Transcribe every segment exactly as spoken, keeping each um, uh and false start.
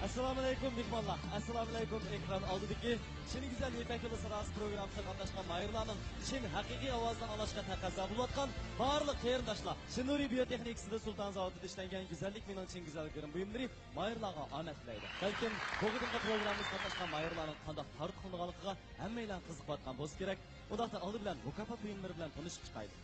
ئەسسالامۇئەلەيكۇم مېھمانلار، ئەسسالامۇئەلەيكۇم ئېكران ئالدىدىكى چىن گۈزەل يىپەك يولى ساداسى پروگراممىسىغا قاتناشقان ماھىرلارنىڭ چىن ھەقىقىي ئاۋازىنى ئاڭلاشقا تەقەززا بولۇۋاتقان بارلىق قېرىنداشلار. شىنۇرى بىيو تېخنىكىسىدا سۇلتان زاۋۇتىدا ئىشلەنگەن گۈزەللىك مېنىڭ چىن گۈزەل گىرىم بۇيۇملىرى ماھىرلارغا ئامەت تىلەيدۇ. بەلكىم بۇ قېتىمقى پروگراممىمىزغا قاتناشقان ماھىرلارنىڭ قانداق تارتقۇلىنىدىغانلىقىغا ھەممەيلەن قىزىقىۋاتقان بولسا كېرەك. ئۇنداقتا ئالدى بىلەن مۇكاپات بۇيۇملىرى بىلەن تونۇشۇپ چىقايلى.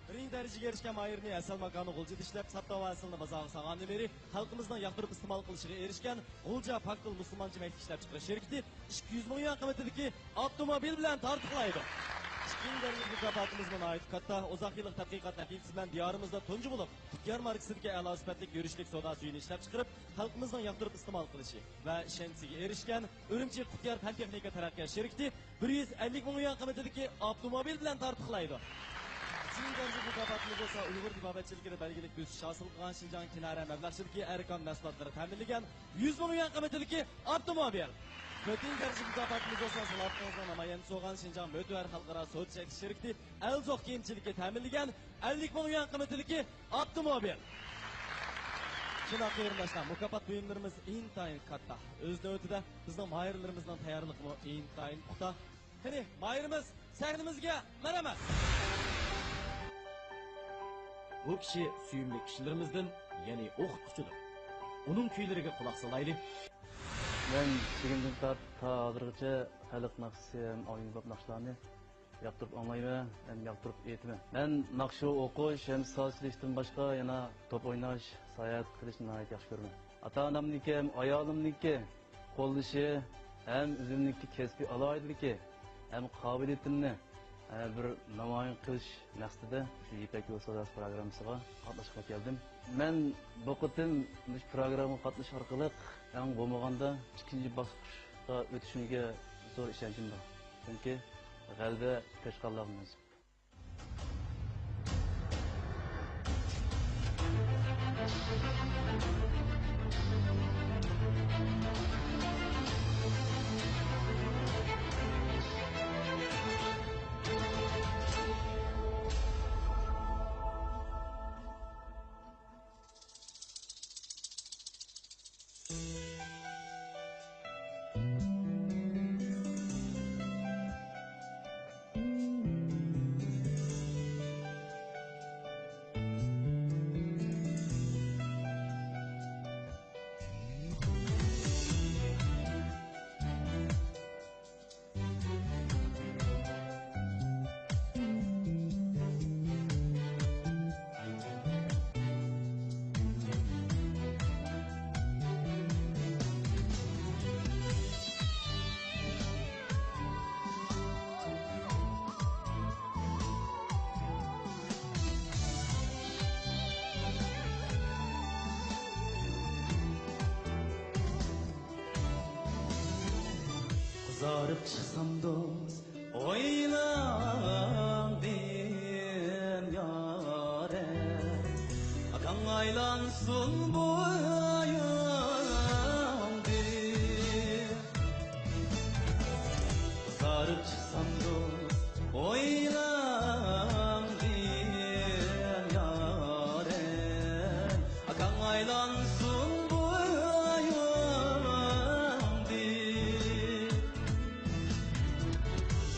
بىرىنچى دەرىجىگە ئېرىشكەن ماھىرنى ھەسەل ماكانى غۇلجىدا ئىشلەپ، ساپ تاۋا ھەسىلىنى بازارغا سالغاندىن بېرى خەلقىمىزنىڭ ياقتۇرۇپ ئىستېمال قىلىشىغا ئېرىشكەن غۇلجا پاك تىل مۇسۇلمانچە مەكتىپ ئىشلەپچىقىرىش شىركىتى ئىككى يۈز مىڭ يۈەن قىممىتىدىكى ئاپتوموبىل بىلەن تارتۇقلايدۇ. ئىككىنچى دەرىجىلىك مۇكاپاتىمىزمۇ ناھايىتى كاتتا. ئۇزاق يىللىق تەتقىقات نەتىجىسى بىلەن دىيارىمىزدا تۇنجى بولۇپ قۇتيار ماركىسىدىكى ئەلا سۈپەتلىك يۈرۈشلۈك سودا سۈيىنى ئىشلەپچىقىرىپ، خەلقىمىزنىڭ ياقتۇرۇپ ئىستېمال قىلىشى ۋە ئىشەنچىسىگە ئېرىشكەن ئۈرۈمچى قۇتيار پەن تېخنىكا تەرەققىيات شىركىتى بىر يۈز ئەللىك مىڭ يۈەن قىممىتىدىكى ئاپتوموبىل بىلەن تارتۇقلايدۇ. ئۈچىنچى دەرىجىلىك مۇكاپاتىمىز بولسا ئۇيغۇر تېبابەتچىلىكىدە بەلگىلىك ئۆسۈش ھاسىل قىلغان شىنجاڭ كىنارە مەبلەغچىلىكى ئەركان مەھسۇلاتلىرى تەمىنلىگەن يۈز مىڭ يۈەن قىممىتىدىكى ئاپتوموبىل. تۆتىنچى دەرىجىلىك مۇكاپاتىمىز بولسا سالاھىيىتىڭىزنىڭ نامايەندىسى بولغان شىنجاڭ مۆتىۋەر خەلقئارا سودا چەكلىك شىركىتى ئەلزوق كىيىمچىلىكى تەمىنلىگەن ئەللىك مىڭ يۈەن قىممىتىدىكى ئاپتوموبىل. شۇنداق قېرىنداشلار، مۇكاپات بۇيۇملىرىمىز ئىنتايىن كاتتا. ئۆز نۆۋىتىدە بىزنىڭ ماھىرلىرىمىزنىڭ تەييارلىقىمۇ ئىنتايىن پۇختا. قېنى، ماھىرىمىز سەھنىمىزگە مەرھەمەت! بۇ كىشى سۆيۈملۈك كىشىلىرىمىزدىن، يەنى ئوقۇتقۇچىدۇر. ئۇنىڭ كۈيلىرىگە قۇلاق سالايلى. مەن كىچىكىمدىن تارتىپ تا ھازىرغىچە خەلق ناخشىسى ھەم ئايۇمباب ناخشىلارنى ياقتۇرۇپ ئاڭلايمەن ھەم ياقتۇرۇپ ئېيتىمەن. مەن ناخشا ئوقۇش ھەم ساز چېلىشتىن باشقا يەنە توپ ئويناش، ساياھەت قىلىشنى ناھايىتى ياخشى كۆرىمەن. ئاتا-ئانامنىڭكى ھەم ئايالىمنىڭكى قوللىشى ھەم ئۆزۈمنىڭكى كەسپىي ئالاھىدىلىكى ھەم قابىلىيىتىمنى، ئە، بىر نامايان قىلىش مەقسىتىدە شۇ يىپەك يولى ساداسى پروگراممىسىغا قاتناشقىلى كەلدىم. مەن بۇ قېتىم مۇشۇ پروگراممىغا قاتنىشىش ئارقىلىق ئەڭ بولمىغاندا ئىككىنچى باسقۇچقا ئۆتۈشۈمگە زور ئىشەنچىم بار. چۈنكى غەلىبە كۆچ قاللارغا مەنسۇپ. قىزارىپ چىقسام دوست، ئويلاڭدىن يارەن، ئاكاڭ ئايلانسۇن بويۇڭدىن. قىزارىپ چىقسام دوست، ئويلاڭدىن يارەن، ئاكاڭ ئايلانسۇن بويۇڭدىن.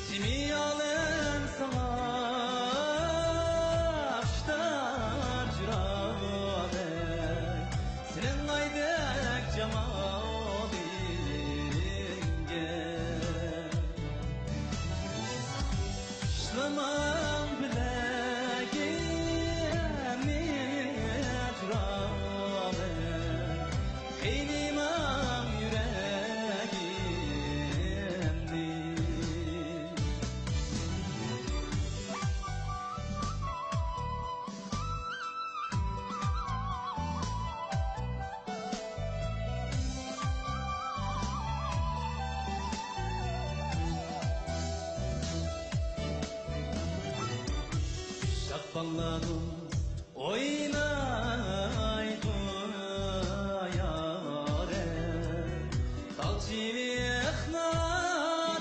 جىمى ئالەم ساڭا خۇشتار جۇراۋەي، سېنىڭ ئايدەك جامالىڭگە. ئىشلىماڭ بىلەكىمنى جۇراۋەي، قىينىماڭ يۈرەكىمنى. شاپانلادۇ ئوينايدۇ يارەن، تال چىۋىقنى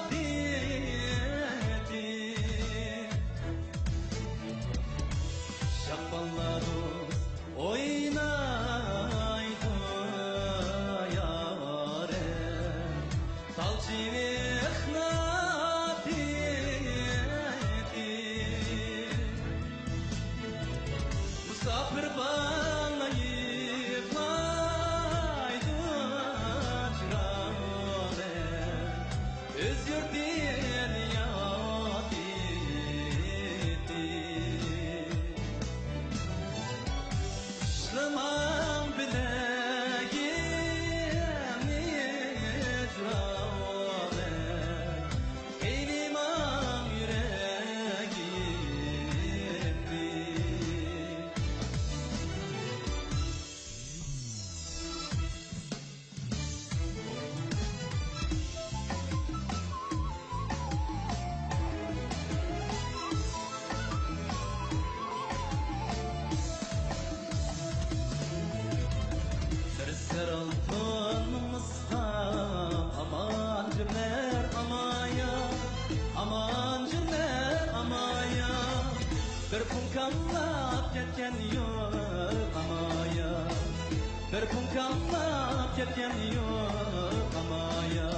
تېتىپ. شاپانلادۇ ئوينايدۇ يا تال چىۋىقنى تېتىپ، مۇساپىر بالا يىغلايدۇ چىراغلىق ئۆز يۇرتىنى ياد ئېتىپ. ئىشلىماڭ بىلەكلىرىمنى جۇراۋلىق، قىينىماڭ يۈرەكلىرىمنى. بىر سەر ئالتۇن مىسقا، ئامان جۈرلەر ئامايا، ئامان جۈرلەر ئامايا. بىر پۇڭ كاملاپ كەتكەن يوق ئامايا، بىر پۇڭ كاملاپ كەتكەن يوق ئامايا.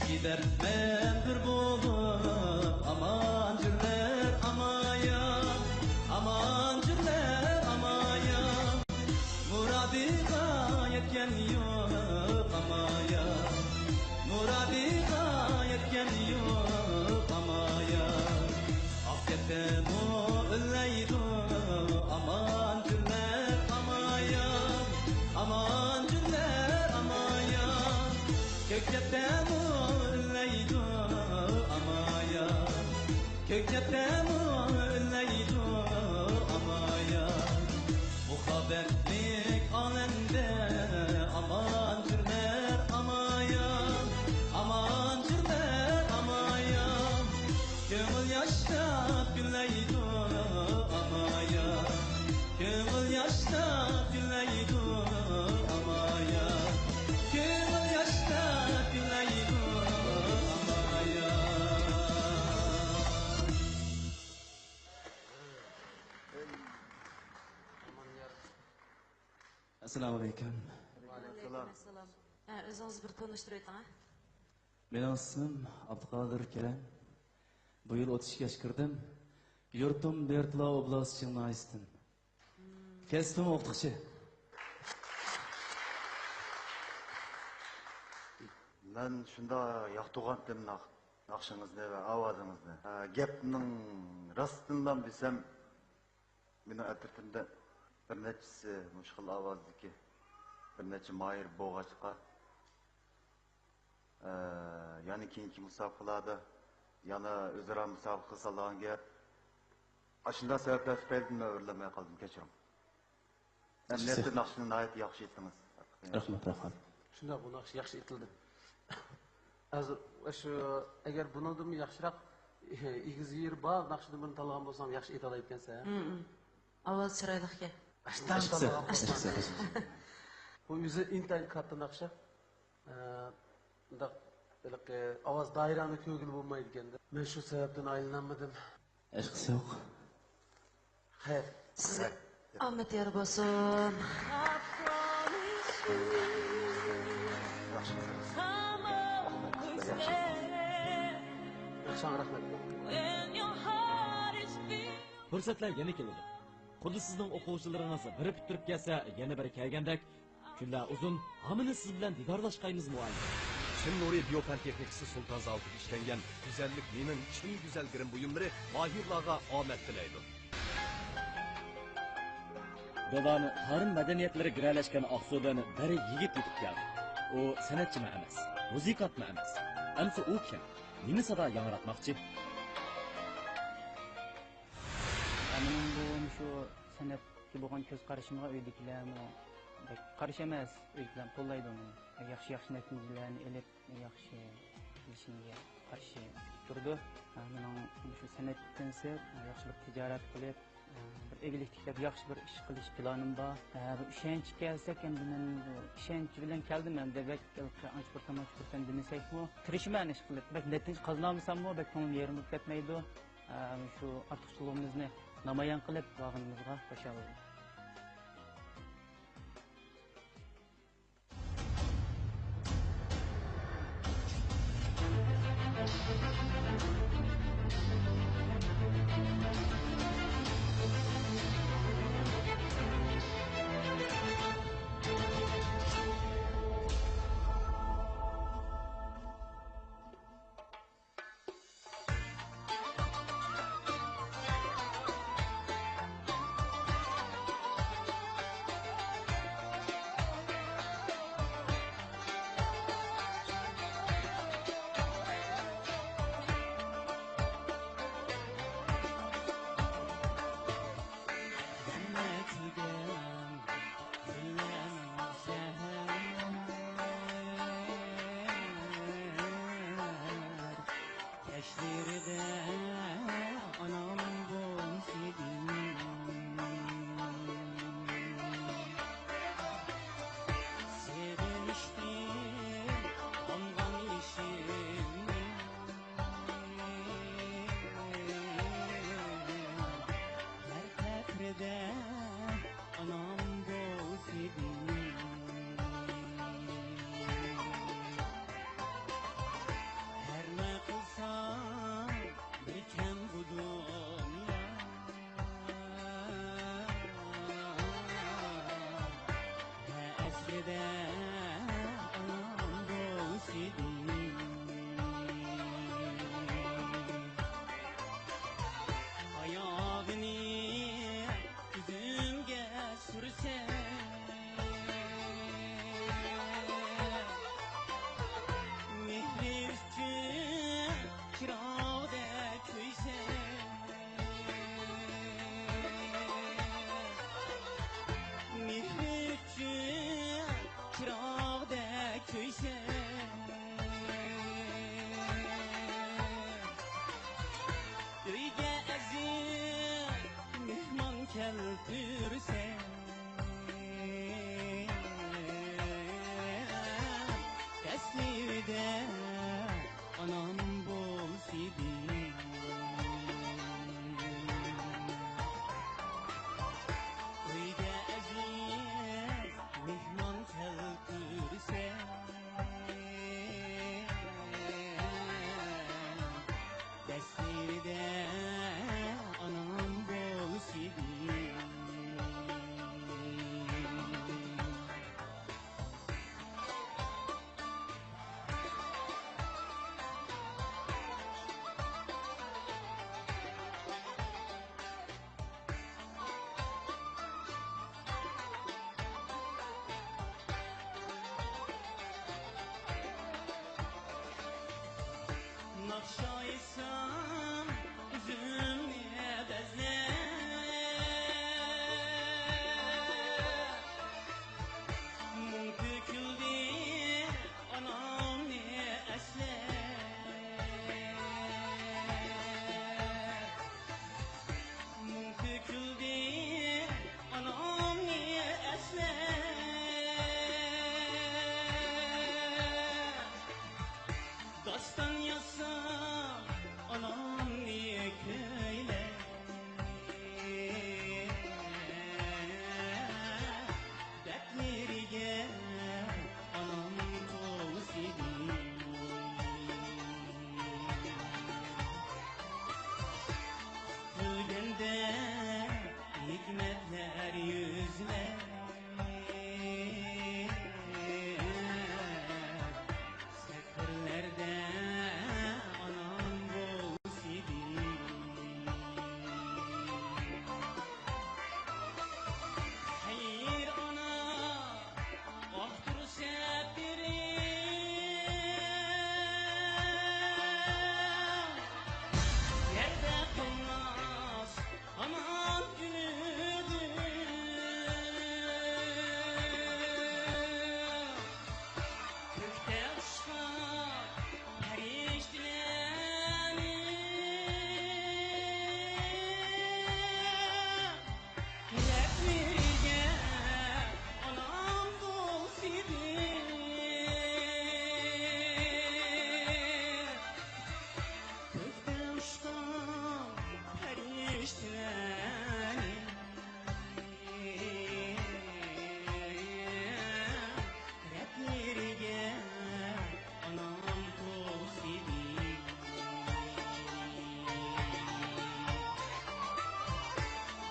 ئىككى دەردمەن بىر بولۇپ، ئامان جۈرلەر ئامايا، ئامان جۈرلەر ئامايا. مۇرادىغا يەتكەن يوق ئامايا، مۇرادىغا يەتكەن يوق ئامايا. ئاق كەتتىمۇ ئۆلەيدۇ ئامان جۈرلەر ئامايا، ئامان جۈرلەر ئامايا. كۆكتەپتەمۇ ئۆلەيدۇ ئامايا، كۆكتەپتەمۇ ئۆلەيدۇ ئامايا. مۇھەببەتلىك ئالەمدە ئامان جۈرلەر ئامايا، ئامان جۈرلەر ئامايا. كۆڭۈل ياشناپ كۈلەيدۇ ئامايا، كۆڭۈل ياشناپ كۈلەيدۇ ئامايا، كۆڭۈل ياشناپ كۈلەيدۇ ئامايا. ئەسسالامۇ ئەلەيكۇم. ۋەئەلەيكۇم ئەسسالام. ھە، ئۆزىڭىزنى بىر تونۇشتۇرۇۋېتىڭ، ھە؟ مېنىڭ ئىسمىم ئابدۇقادىر كېرەم. بۇ يىل ئوتتۇز ئىككى ياشقا كىردىم. يۇرتۇم دىيارتۇلا ئوبلاستى، چىڭناي ئىستىم. كەسپىم ئوقۇتقۇچى. مەن شۇنداق ياقتۇرغانتىم ناخ-، ناخشىڭىزنى ۋە ئاۋازىڭىزنى. ئە، گەپنىڭ راستىنلا دېسەم، مېنىڭ ئەترىتىمدە بىر نەچچىسى مۇشۇ خىل ئاۋازدىكى بىر نەچچە ماھىر بولغاچقا، ئە، يەنە كېيىنكى مۇسابىقىلەردە يەنە ئۆزئارا مۇسابىقە قىلساڭلار گەپ. ئاشۇنداق سەۋەبلەر تۈپەيلىدىن مەن ئۆرلەنمەي قالدىم، كەچۈرۈڭ. ئەمەلىيەتتە ناخشىنى ناھايىتى ياخشى ئېيتتىڭىز. رەھمەت، رەھمەت. شۇنداق، بۇ ناخشا ياخشى ئېيتىلدى. ھازىر شۇ، ئەگەر بۇنىڭدىنمۇ ياخشىراق، ئېگىز يېرى بار ناخشىدىن بىرنى تاللىغان بولسام ياخشى ئېيتالايدىكەنسەن. ھە؟ ھە، ھە. ئاۋازى چىرايلىقكەن. ئاشۇنداق تاللىغان بولسام. بۇ ئۆزى ئىنتايىن كاتتا ناخشا. ئە، مۇنداق ھېلىقى ئاۋاز دائىرەڭنى كۆرگىلى بولمايدىكەن-دە. مەن شۇ سەۋەبتىن ئايلىنالمىدىم. ھېچقىسى يوق. خەير. سىزگە ئامەت يار بولسۇن. ياخشى. ياخشى، رەھمەت. پۇرسەتلەر يەنە كېلىدۇ. خۇددى سىزنىڭ ئوقۇغۇچىلىرىڭىز بىرى پۈتتۈرۈپ كەلسە، يەنە بىرى كەلگەندەك، كۈنلەر ئۇزۇن، ھامىنى سىز بىلەن دىدارلاشقايمىز مۇئەللىم. چىن نۇرى دىيو پەن تېخنىكىسى سۇلتان زاۋۇتىدا ئىشلەنگەن گۈزەللىك مېنىڭ چىن گۈزەل گىرىم بۇيۇملىرى ماھىرلارغا ئامەت تىلەيدۇ. دىۋانۇ تارىم مەدەنىيەتلىرى گىرەلەشكەن ئاقسۇدىن بىر يىگىت يېتىپ كەلدى. ئۇ سەنئەتچىمۇ ئەمەس، مۇزىكانتمۇ ئەمەس. ئەمسە ئۇ كىم؟ نېمە سادا ياڭراتماقچى؟ مېنىڭ بۇ مۇشۇ سەنئەتكە بولغان كۆز قارىشىمغا ئۆيدىكىلەرمۇ بەك قارشى ئەمەس، ئۆيدىكىلەر قوللايدۇ مېنى. ياخشى، ياخشى نەتىجىلەرنى ئېلىپ، ياخشى قىلىشىمغا قارشى تۇرىدۇ. مېنىڭ مۇشۇ سەنئەتتىن سىرت ياخشى بىر تىجارەت قىلىپ، بىر ئىگىلىك تىكلەپ، ياخشى بىر ئىش قىلىش پىلانىم بار. بىر ئىشەنچكە كەلسەك، ئەمدى مەن بۇ ئىشەنچ بىلەن كەلدىم. ئەمدى بەك ئانچە پۇرسەم، مۇنچە پۇرسەم دېمىسەكمۇ، تىرىشىمەن ئىش قىلىپ. بەك نەتىجە قازىنالمىساممۇ، بەك كۆڭلۈم يېرىم بولۇپ كەتمەيدۇ. شۇ ئارتۇقچىلىقىمىزنى نامايان قىلىپ بارغىنىمىزغا خۇشال. ئانام بولسىدى. ئاياغىنى كۆزۈمگە سۈرسە، مېھرى ئۈچۈن چىراغدەك كۆيسە، مېھرى ئۈچۈن چىراغدەك كۆيسە، ئۆيگە ئەزىز مېھمان كەلتۈرسە، دەسلىدە ئانام بولسىدى. ئۆيگە ئەزىز مېھمان كەلتۈرسە، دەسلىدە ئانام بولسىدى. ناخشا ئېيتسام ئۆزۈمنى بەزلەپ، مۇڭ تۆكۈلدى ئانامنى ئەسلەپ. مۇڭ تۆكۈلدى ئانامنى ئەسلەپ. داستان يازسام ئانامنى كۈيلەپ. بەتلىرىگە ئانام توۋلىسىدى. كۈلگەندە ھېكمەتلەر يۈزلەپ، سەھەرلەردە ئانام بولسىدى. خەير ئانا، ئاقتۇر سەپىرىم، يەردە قالماس ئانام ئۈمىدىم. كۆكتە ئۇچقان پەرىشتىلەرنى رەبلىرىگە ئانام بولسىدى. كۆكتە ئۇچقان پەرىشتىلەرنى رەبلىرىگە ئانام توۋلىسىدى.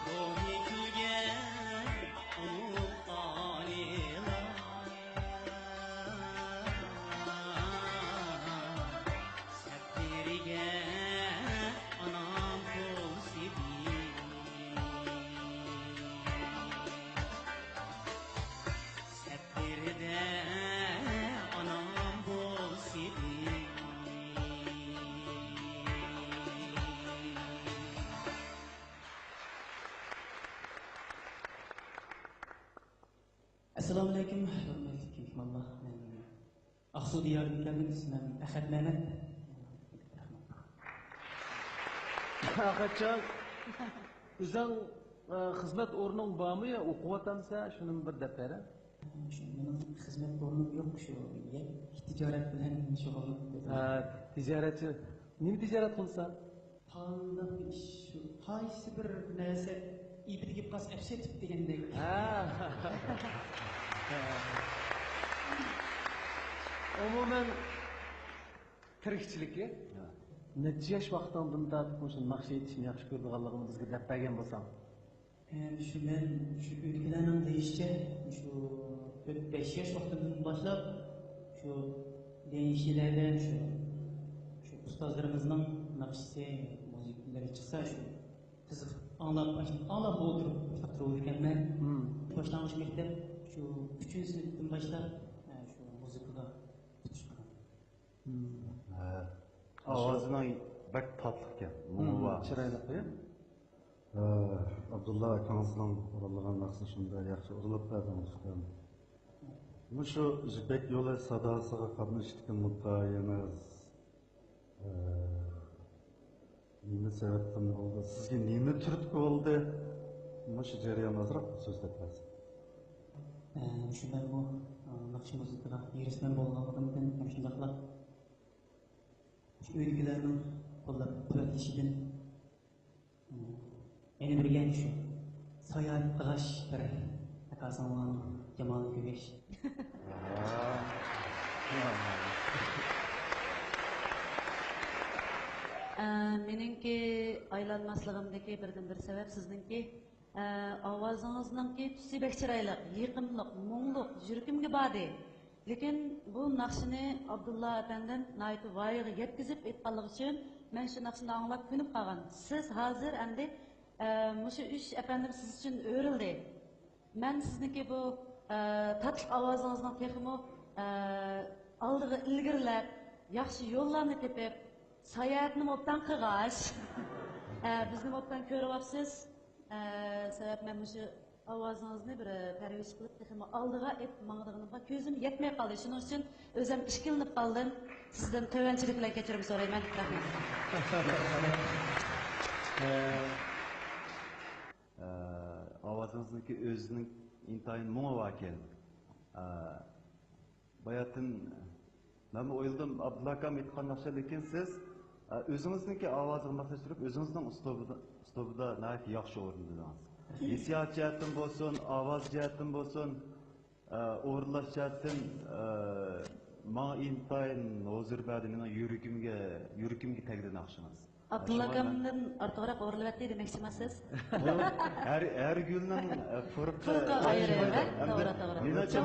روھى كۈلگەن ئۇلۇغ ئالىيلار، سەپىرىگە ئانام توۋلىسىدى. سەپىرىدە ئانام بولسىدى. ئەسسالامۇئەلەيكۇم، ھۆرمەتلىك مېھمانلار. مەن ئاقسۇ دىيارىدىن كەلدىم، ئىسمىم ئەخەت مەمەت. ئەخەتجان، ئۆزۈڭ، ئە، خىزمەت ئورنۇڭ بارمۇ يا ئوقۇۋاتامسەن؟ شۇنى بىر دەپ بەرە. شۇ مېنىڭ خىزمەت ئورنۇم يوق، شۇ يەككە تىجارەت بىلەن شۇغۇللىنىپ كېتىمەن. ھە، تىجارەتچى. نېمە تىجارەت قىلىسەن؟ قانداق بىر ئىش، شۇ قايسى بىر نەرسە ئېپىدە كېلىپ قالسا ئەپ سېتىپ دېگەندەك. ھە. ئومۇمەن، تىرىكچىلىكى. ھە. نەچچە ياش ۋاقتىڭدىن تارتىپ مۇشۇ ناخشا ئېيتىشنى ياخشى كۆرىدىغانلىقىڭنى بىزگە دەپ بەرگەن بولساڭ. ئەم، شۇ مەن شۇ ئۆيدىكىلەرنىڭ دېيىشىچە، شۇ تۆت، بەش ياش ۋاقتىمدىن باشلاپ شۇ دېيىشلەردە شۇ، شۇ ئۇستازلىرىمىزنىڭ ناخشىسى، مۇزىكىلىرى چىقسا، شۇ قىزىقىپ ئاڭلاپ، ئاڭلاپ ئولتۇرۇپ تۇرىدىكەنمەن. مم. باشلانغۇچ مەكتەپ شۇ ئۈچىنچى سىنىپتىن باشلاپ، ئە، شۇ مۇزىكىغا تۇتۇش قىلغان. مم. ھە. ئاۋازىنىڭ بەك تاتلىق ئىكەن. مم، مۇڭى بار. چىرايلىق، يا؟ ئابدۇللا ئاكىڭىزنىڭ ئورۇنلىغان ناخشىسى شۇنداق ياخشى ئورۇنلاپ بەردىڭىز، ئۇكام. مۇشۇ يىپەك يولى ساداسىغا قاتنىشىشتىكى مۇددىئايىڭىز، ئە، نېمە سەۋەبتىن بولدى؟ سىزگە نېمە تۈرتكە بولدى؟ مۇشۇ جەرياننى ئازراق سۆزلەپ بەرسەڭ. ئە، شۇنداقمۇ، ئە، ناخشا مۇزىكىغا ھېرىسمەن بولغانلىقىمدىن ھەم شۇنداقلا شۇ ئۆيدىكىلەرنىڭ قوللاپ قۇۋۋەتلىشىدىن، ئە، يەنە بىرگە شۇ ساياھەت قىلغاچ بىر ئاكا-سىڭىللارنىڭ جامالىنى كۆرگەچ. ئە، مېنىڭكى ئايلانماسلىقىمدىكى بىردىنبىر سەۋەب سىزنىڭكى، ئە، ئاۋازىڭىزنىڭكى تۈسى بەك چىرايلىق، يېقىملىق، مۇڭلۇق، يۈرىكىمگە باردى. لېكىن بۇ ناخشىنى ئابدۇللا ئەپەندىم ناھايىتى ۋايىغا يەتكۈزۈپ ئېيتقانلىقى ئۈچۈن مەن شۇ ناخشىنى ئاڭلاپ كۆنۈپ قالغان. سىز ھازىر ئەمدى، ئە، مۇشۇ ئۈچ ئەپەندىم سىز ئۈچۈن ئۆرۈلدى. مەن سىزنىڭكى بۇ، ئە، تاتلىق ئاۋازىڭىزنىڭ تېخىمۇ، ئە، ئالدىغا ئىلگىرىلەپ، ياخشى يوللارنى تېپىپ، ساياھەتنىمۇ ئوبدان قىلغاچ، ئە، بىزنىمۇ ئوبدان كۆرۈۋاپسىز. ئە، سەۋەب مەن مۇشۇ ئاۋازىڭىزنى بىر، ئە، پەرۋىش قىلىپ، تېخىمۇ ئالدىغا ئېلىپ ماڭىدىغىنىمغا كۆزۈم يەتمەي قالدى. شۇنىڭ ئۈچۈن ئۆزۈم ئىككىلىنىپ قالدىم. سىزدىن تۆۋەنچىلىك بىلەن كەچۈرۈم سورايمەن. رەھمەت. ئە، ئاۋازىڭىزنىڭكى ئۆزىنىڭ ئىنتايىن مۇڭى باركەن. ئا، باياتىن مەنمۇ ئويلىدىم، ئابدۇللا ئاكام ئېيتقان ناخشا، لېكىن سىز، ئا، ئۆزىڭىزنىڭكى ئاۋازىغا ماسلاشتۇرۇپ، ئۆزىڭىزنىڭ ئۇسلۇبىدا، ئۇسلۇبىدا ناھايىتى ياخشى ئورۇندىدىڭىز. ھېسسىيات جەھەتتىن بولسۇن، ئاۋاز جەھەتتىن بولسۇن، ئا، ئورۇنلاش جەھەتتىن، ئا، ماڭا ئىنتايىن ھۇزۇر بەردى، مېنىڭ يۈرىكىمگە، يۈرىكىمگە تەگدى ناخشىڭىز. ئابدۇللا ئاكامدىن ئارتۇقراق ئورۇنلىۋەتتى دېمەكچىمەنسىز؟ بۇ ھەر، ھەر گۈلنىڭ، ئە، پۇرىقى پۇرىقى ئايرى، ئايرى. ھە؟ توغرا، توغرا. مېنىڭچە،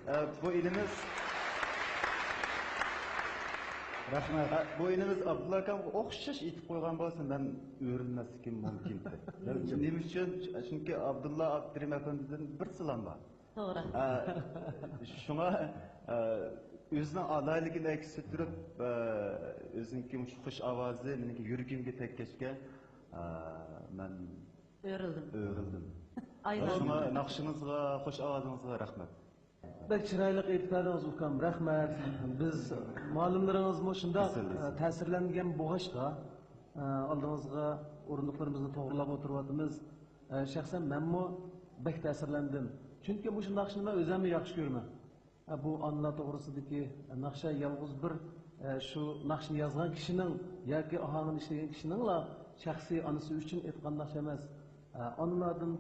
ئە، بۇ ئىنىمىز، رەھمەت. ئە، بۇ ئىنىمىز ئابدۇللا ئاكامغا ئوخشاش ئېيتىپ قويغان بولسا، مەن ئۆرۈلمەسلىكىم مۇمكىن ئىدى. نېمە ئۈچۈن؟ چۈنكى ئابدۇللا ئابدۇرېھىم ئەپەندىدىن بىر سالام بار. توغرا. ئە، شۇڭا، ئە، ئۆزىنىڭ ئالاھىدىلىكىنى ئەكس ئەتتۈرۈپ، ئە، ئۆزىنىڭكى مۇشۇ خۇش ئاۋازى مېنىڭكى يۈرىكىمگە تەگكەچكە، ئە، مەن ئۆرۈلدۈم. ئۆرۈلدۈم. ئايلاندىم. شۇڭا ناخشىڭىزغا، خۇش ئاۋازىڭىزغا رەھمەت. بەك چىرايلىق ئېيتىپ بەردىڭىز، ئۇكام، رەھمەت. بىز مۇئەللىملىرىڭىزمۇ شۇنداق، ئە، تەسىرلەنگەن بولغاچقا، ئە، ئالدىڭىزغا ئورۇندۇقلىرىمىزنى توغرىلاپ ئولتۇرۇۋاتىمىز. ئە، شەخسەن مەنمۇ بەك تەسىرلەندىم. چۈنكى مۇشۇ ناخشىنى مەن ئۆزۈممۇ ياخشى كۆرىمەن. ئە، بۇ ئانىلار توغرىسىدىكى ناخشا يالغۇز بىر، ئە، شۇ ناخشىنى يازغان كىشىنىڭ ياكى ئاھاڭىنى ئىشلىگەن كىشىنىڭلا شەخسىي ئانىسى ئۈچۈن ئېيتقان ناخشا ئەمەس. ئە، ئانىلاردىن،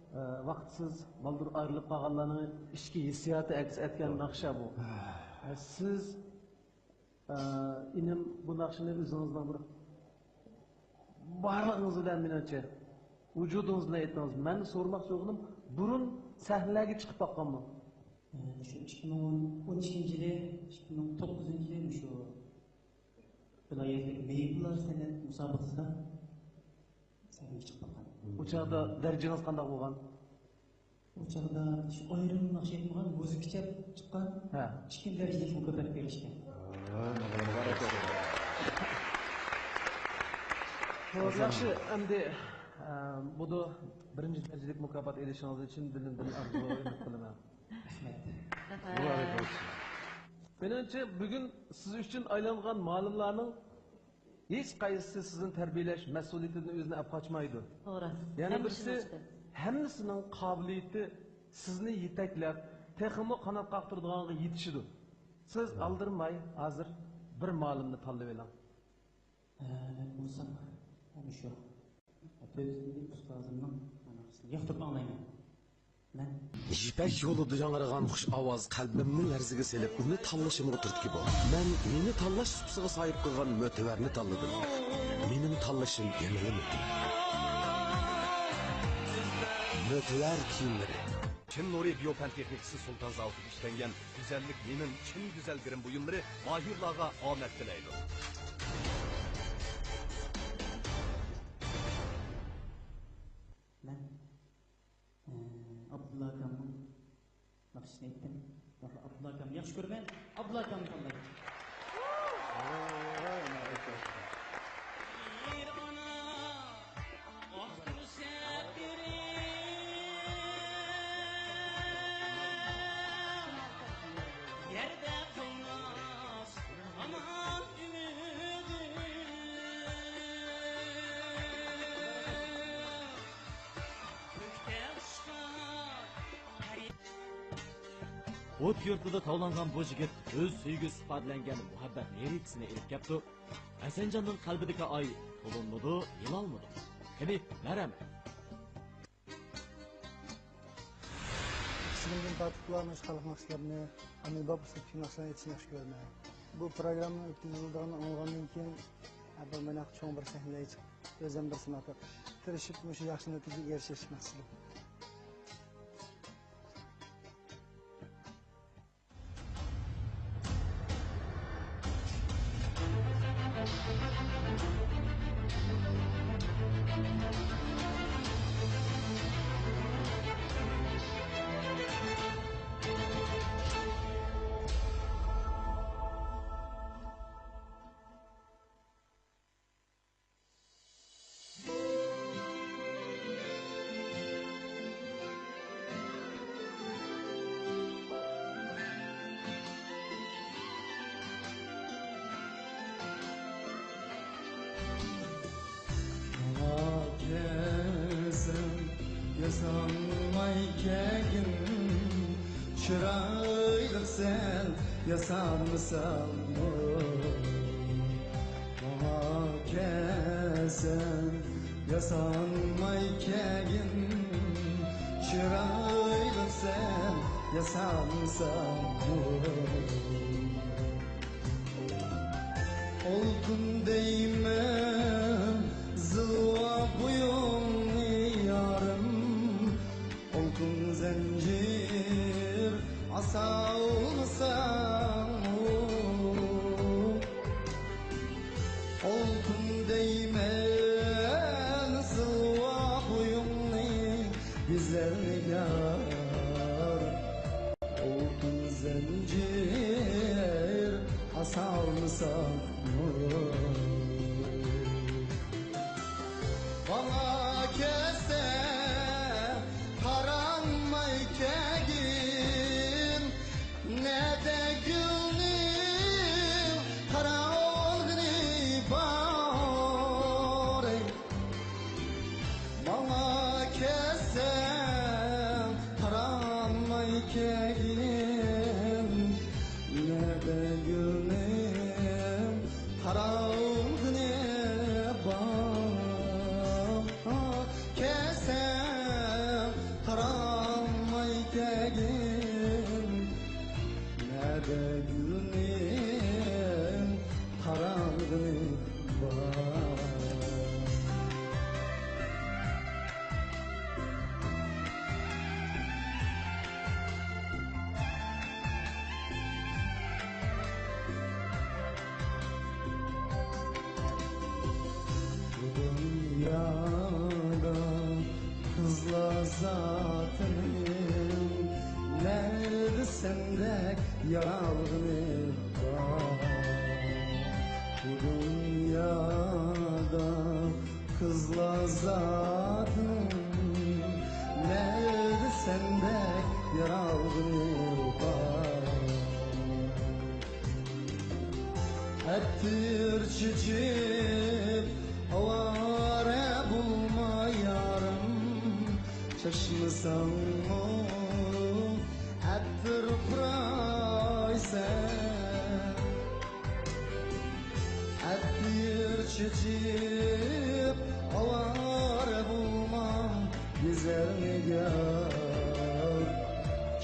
ئە، ۋاقىتسىز بالدۇر ئايرىلىپ قالغانلارنىڭ ئىچكى ھېسسىياتى ئەكس ئەتكەن ناخشا بۇ. ئە، سىز ئە، ئىنىم، بۇ ناخشىنى ئۆزىڭىزنىڭ بىر بارلىقىڭىز بىلەن، مېنىڭچە، ۋۇجۇدىڭىز بىلەن ئېيتتىڭىز. مەن سورىماقچى بولغىنىم، بۇرۇن سەھنىلەرگە چىقىپ باققانمۇ؟ ئە، شۇ ئىككى مىڭ ئون ئىككىنچى يىلى، ئىككى مىڭ توققۇزىنچى يىلى مۇشۇ ۋىلايەتلىك مېيىپلار سەنئەت مۇسابىقىسىدا سەھنىگە چىقىپ باققان. ئۇ چاغدا دەرىجىڭىز قانداق بولغان؟ ئۇ چاغدا شۇ ئايرىم ناخشا ئېيتمىغان، مۇزىكىچە چىققان. ھە. ئىككىنچى دەرىجىلىك مۇكاپات بېرىشكەن. مۇبارەك. خوش، ياخشى، ئەمدى، ئە، بۇدۇ بىرىنچى دەرىجىلىك مۇكاپات ئېلىشىڭىزنى چىن دىلىمدىن ئارزۇ ئۈمىد قىلىمەن. رەھمەت. مۇبارەك بولسۇن. مېنىڭچە، بۈگۈن سىز ئۈچۈن ئايلانغان مۇئەللىملارنىڭ ھېچقايسىسى سىزنى تەربىيەلەش مەسئۇلىيىتىدىن ئۆزىنى ئەپ قاچمايدۇ. توغرا. يەنە بىرسى، ھەممىسىنىڭ قابىلىيىتى سىزنى يېتەكلەپ، تېخىمۇ قانات قاقتۇرىدىغانغا يېتىشىدۇ. سىز ئالدىرىماي ھازىر بىر مۇئەللىمنى تاللىۋېلىڭ. ئە، بولسا، مۇشۇ. ئەپەندىم ئۇستازىمنىڭ مانا ياقتۇرۇپ ئاڭلايمەن. مەن يىپەك يولىدا ياڭرىغان خۇش ئاۋاز قەلبىمنى لەرزىگە سېلىپ، ئۇنى تاللىشىمغا تۈرتكە بولدى. مەن مېنى تاللاش سۇپىسىغا ساھىب قىلغان مۆتىۋەرنى تاللىدىم. مېنىڭ تاللىشىم يەنىلا مۆتىۋەر. مۆتىۋەر كىيىملىرى. چىن نۇرى بىيو پەن تېخنىكىسى سۇلتان زاۋۇتىدا ئىشلەنگەن گۈزەللىك نېمىن چىن گۈزەل گىرىم بۇيۇملىرى ماھىرلارغا ئامەت تىلەيدۇ. مەن، ئە، ئابدۇللا ئاكامنىڭ ناخشىسىنى ئېيتتىم. ئابدۇللا ئاكامنى ياخشى كۆرىمەن. ئابدۇللا ئاكامنى تىللايمەن. بىر ئانا ئاقتۇرسا بېرىپ، يەردە قالماس ھامان ئۈمىدىم. كۆكتە ئۇچقان پەرى. ئوت يۇرتىدا تاۋلانغان بۇ يىگىت ئۆز سۆيگۈسى ئىپادىلەنگەن مۇھەببەت لىرىكىسىنى ئېلىپ كەپتۇ. ھەسەنجاننىڭ قەلبىدىكى ئاي تولۇنمىدۇ، يىلالمىدۇ. قېنى، مەرھەمەت! كىچىكىمدىن تارتىپلا مۇشۇ خەلق ناخشىلىرىنى، ئامىلباب ئۇسلۇبتىكى ناخشىلارنى ئېيتىشنى ياخشى كۆرىمەن. بۇ پروگرامما ئۆتكۈزۈلىدىغىنىنى ئاڭلىغاندىن كېيىن، بۇ مەن ھەققىدە چوڭ بىر سەھنىلەرگە چىقىپ، ئۆزۈم بىر سىناپ بېقىپ، تىرىشىپ مۇشۇ ياخشى نەتىجىگە ئېرىشىش مەقسىتىم. ماڭا كەلسەڭ ياسانماي كەلگىن، چىرايلىقسەن ياسانمىساڭمۇ. ماڭا كەلسەڭ ياسانماي كەلگىن، چىرايلىقسەن ياسانمىساڭمۇ. ئالتۇن دەيمەن زىلۋا بويۇڭنى يارىم، ئالتۇن زەنجىر ئاسالمىساڭمۇ. ئالتۇن دەيمەن زىلۋا بويۇڭنى بېزەر نىگار، ئالتۇن زەنجىر ئاسالمىساڭمۇ. ماڭا كەلسە قارانماي كەلگىن، نەدە گۈلنىڭ قارالغىنى بار. ماڭا كەلسەڭ قارانماي كەلگىن، نەدە گۈلنىڭ قارالغىنى بار. كەلسەڭ قارانماي كەلگىن، نەدە گۈلنىڭ قارالغىنى بار. بۇ دۇنيادا قىزلار زاتىنىڭ نەدە سەندەك يارالغىنى بار؟ بۇ دۇنيادا قىزلار زاتىنىڭ نەدە سەندەك يارالغىنى بار؟ ئەتىر چېچىپ ئاۋارە بولما يارىم، چاچمىساڭمۇ ئەتىر پۇرايسەن. ئەتىر چېچىپ ئاۋارە بولما، گۈزەل نىگار،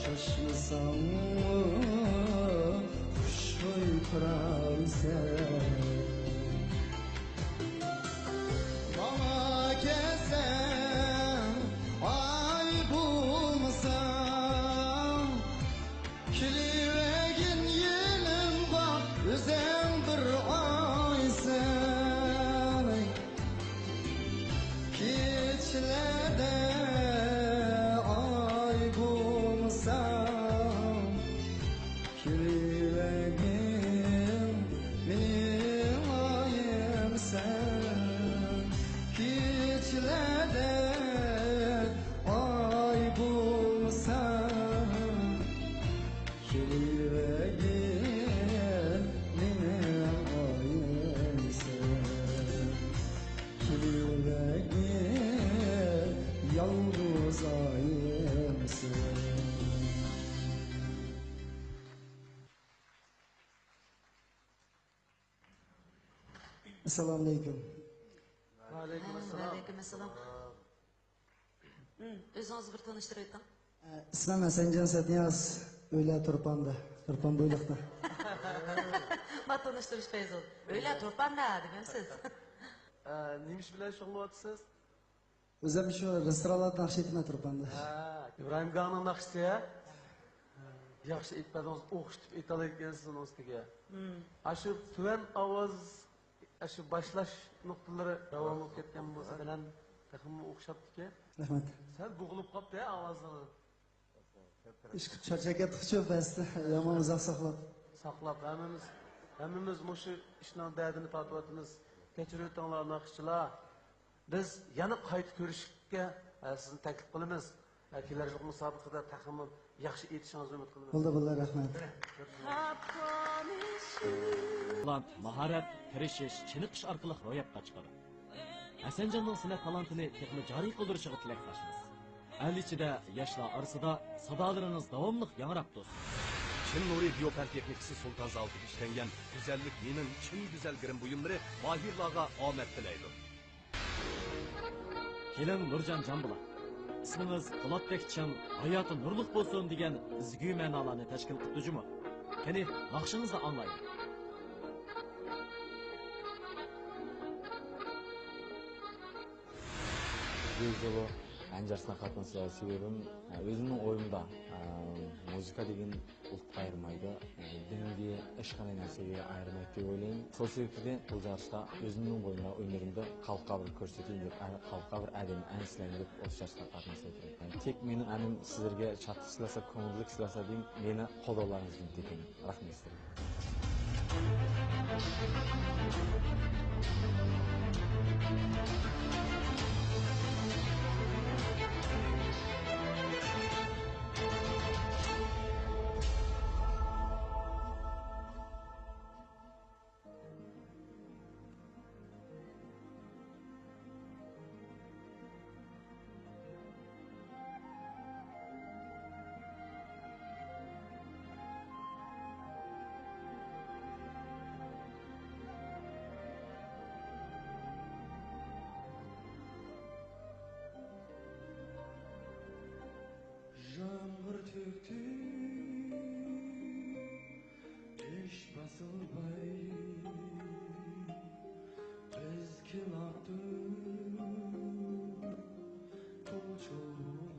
چاچمىساڭمۇ خۇشبۇي پۇرايسەن. ماڭا كەلسەڭ ئاي بولمىسا، ئەسسالامۇئەلەيكۇم. ۋەئەلەيكۇم ئەسسالام. ۋەئەلەيكۇم ئەسسالام. ئۆزىڭىزنى بىر تونۇشتۇرۇۋېتىڭ. ئىسمىم ھەسەنجان سەتنىياز، ئۆيلەر تۇرپاندا، تۇرپان بويلۇقتا. ما تونۇشتۇرۇش پەيزۇل. ئۆيلەر تۇرپاندا دېمەمسىز؟ نېمە ئىش بىلەن شۇغۇللىنىۋاتىسىز؟ ئۆزۈم شۇ رېستورانلاردا ناخشا ئېيتىمەن تۇرپاندا. ھە، ئىبراھىم گاڭنىڭ ناخشىسى، ھە؟ ياخشى ئېيتىپ بەردىڭىز، ئوخشىتىپ ئېيتالايدىكەنسىز ئۇنىڭ ئۈستىگە. ئاشۇ تۆۋەن ئاۋاز، ئاشۇ باشلاش نۇقتىلىرى راۋان بولۇپ كەتكەن بولسا بىلەن تېخىمۇ ئوخشاپتىكەن. رەھمەت. سەل بوغۇلۇپ قاپتۇ ھە ئاۋازىڭىز. ئىشقىلىپ چارچاپ كەتتۇقچۇ بەستى. يامان ئۇزاق ساقلاپ. ساقلاپ، ھەممىمىز، ھەممىمىز مۇشۇ ئىشنىڭ دەردىنى تارتىۋاتىمىز. كەچۈرۈۋېتىڭلار ناخشىچىلار. بىز يەنە قايتا كۆرۈشۈشكە، ئە، سىزنى تەكلىپ قىلىمىز. ئە، كېلەر يىلقى مۇسابىقىدە تېخىمۇ ياخشى ئېيتىشىڭىزنى ئۈمىد قىلىمىز. بولدى، بولدى، رەھمەت. تالانت، ماھارەت، تىرىشىش، چېنىقىش ئارقىلىق روياپقا چىقىدۇ. ھەسەنجاننىڭ سەنئەت تالانتىنى تېخىمۇ جارى قىلدۇرۇشىغا تىلەكداشمىز. ئەل ئىچىدە، ياشلار ئارىسىدا سادالىرىڭىز داۋاملىق ياڭراپ تۇرسۇن. چىن نۇرى دىيو پەن تېخنىكىسى سۇلتان زاۋۇتىدا ئىشلەنگەن گۈزەللىك مېنىڭ چىن گۈزەل گىرىم بۇيۇملىرى ماھىرلارغا ئامەت تىلەيدۇ. كېلىڭ نۇرجان جانبولات. ئىسمىڭىز پولاتتەك چىڭ، ھاياتى نۇرلۇق بولسۇن دېگەن ئىزگۈ مەنالارنى تەشكىل قىپتۇ جۇمۇ. قېنى، ناخشىڭىزنى ئاڭلايلى. بۇ يولى ئەنجان ئارىسىدا قاتنىشىش سەۋەبىم، ئۆزۈمنىڭ ئويۇمدا، مۇزىكا دېگەن ئۇلۇغقا ئايرىمايدۇ، دىنگە، ئىشقىنى نەرسىگە ئايرىمايدۇ دەپ ئويلايمەن. شۇ سەۋەبتىن بۇ جاشتا ئۆزۈمنىڭ بويۇمدا ئۈنىرىمنى خەلققە بىر كۆرسىتەيلى دەپ، خەلققە بىر ئادەم ئەنسىلەيلى دەپ ئوشۇشقا قاتنىشىۋاتىمەن. تېك مېنىڭ ئەنىم سىلەرگە شادلىق سىلەسە، كۆڭۈللۈك سىلەسە دېيىڭ، مېنى قوللاۋالارىڭىزنى تېتىم. رەھمەت سىلەرگە. يامغۇر تۆكتى ئىش باسىلماي، بىز كېلاتتۇق قول چوۋۇلۇپ.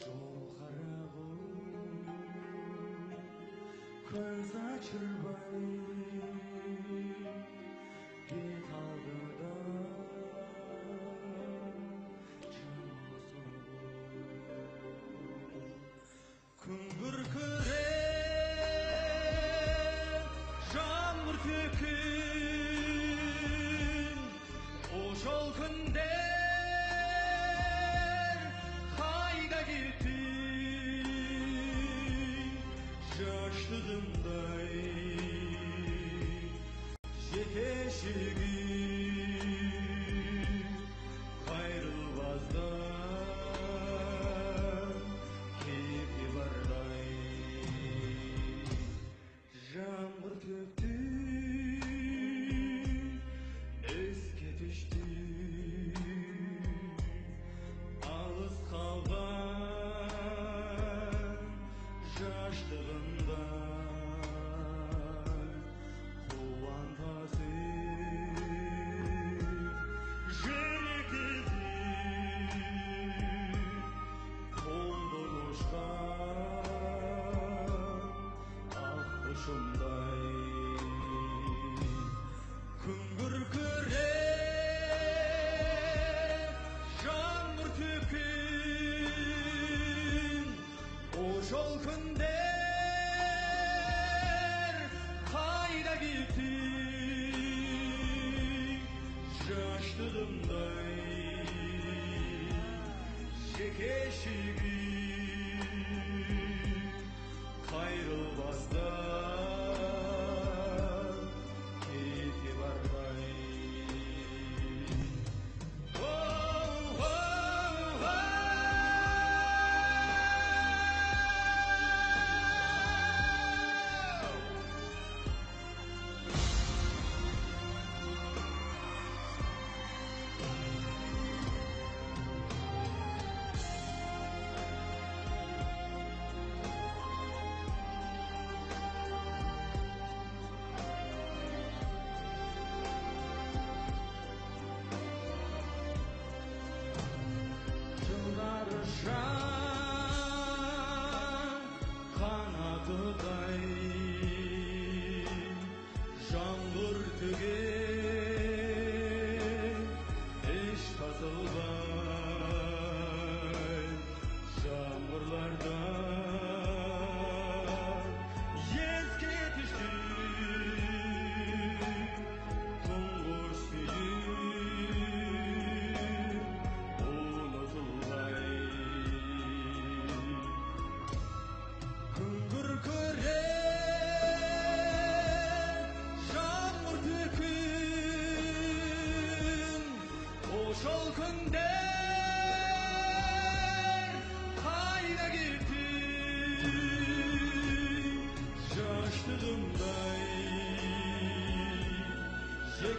يول قاراڭغۇ، كۆز ئاچىرماي كېتەلدىڭ جان باسىلماي. كۈن بىر كۈرە يامغۇر تۆكۈپ، ئوشال كۈندە قايدا كېتىپ، ياشلىقىمداي يېتىشىگە قايرىلماستىن كېتىۋەرمەي. يامغۇر تۆكتى ئەسكە تۈشتى ئالىس قالغان ياشلىقىمدا. قۇۋانتاسى يېنىكىدى قول بولۇشقان ئاق قۇشۇمداي. كۈن بىر كۈرە يامغۇر تۆكۈپ، ئوشال كۈندە قايدا كېتىپ، ياشلىقىمداي يېتىشىگە قايرىلماستىن كېتىۋەرمەي.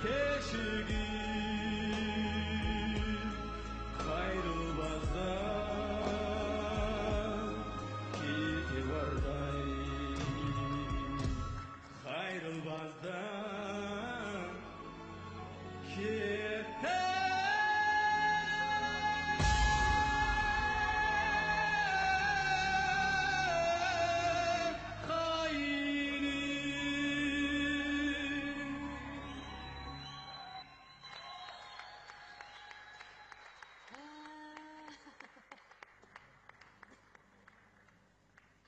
كىشىگە قايرىلماستا كېتىۋەردى. قايرىلماستا كېتىپ قايرىل.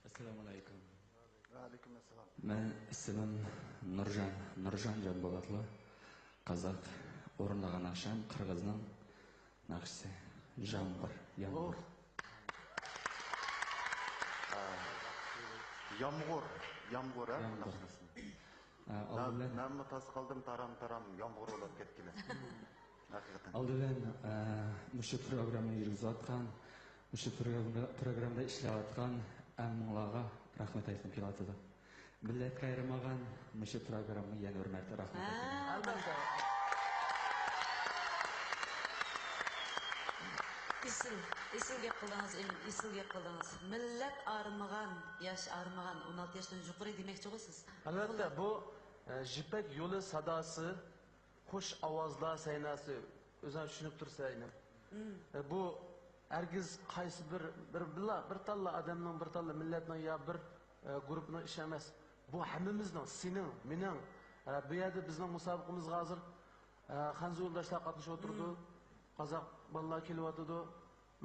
ئەسسالامۇ ئەلەيكۇم. ۋەئەلەيكۇم ئەسسالام. مەن ئىسمىم نۇرجان، نۇرجان جانبولاتلۇ. قازاق، ئورۇنلىغان ئاخشام، قىرغىزنىڭ ناخشىسى. يامغۇر، يامغۇر. ئوھ. ئا، يامغۇر، يامغۇر، ھە؟ يامغۇر. ناخشىسى. ئا، ئالدى بىلەن مەنمۇ تاس قالدىم، تارام-تارام يامغۇر بولۇپ كەتكىلى. ھەقىقەتەن. ئالدى بىلەن، ئە، مۇشۇ پروگراممىنى يۈرگۈزۈۋاتقان، مۇشۇ پروگراممىدا، پروگراممىدا ئىشلەۋاتقان ھەممىڭلارغا رەھمەت ئېيتقۇم كېلىۋاتىدۇ. مىللەتكە ئايرىمىغان مۇشۇ پروگراممىغا يەنە بىر مەرتە رەھمەت ئېيتىمەن. ھە. ئەلۋەتتە. ئېسىل، ئېسىل گەپ قىلدىڭىز، ئېسىل گەپ قىلدىڭىز. مىللەت ئارىمىغان، ياش ئارىمىغان، ئون ئالتە ياشتىن يۇقىرى دېمەكچىغۇ سىز؟ ئەلۋەتتە، بۇ، ئە، يىپەك يولى ساداسى، خۇش ئاۋازلار سەھناسى، ئۆزۈڭ چۈشىنىپ تۇرسەن، ئىنىم. ئە، بۇ ھەرگىز قايسى بىر، بىر، بىرلا، بىر تاللا ئادەمنىڭ، بىر تاللا مىللەتنىڭ يا بىر، ئە، گۇرۇپپىنىڭ ئىشى ئەمەس. بۇ ھەممىمىزنىڭ، سېنىڭ، مېنىڭ، ئە، بۇ يەردە بىزنىڭ مۇسابىقىمىزغا ھازىر، ئە، خەنزۇ يولداشلار قاتنىشىۋاتىدۇ، قازاق بالىلار كېلىۋاتىدۇ.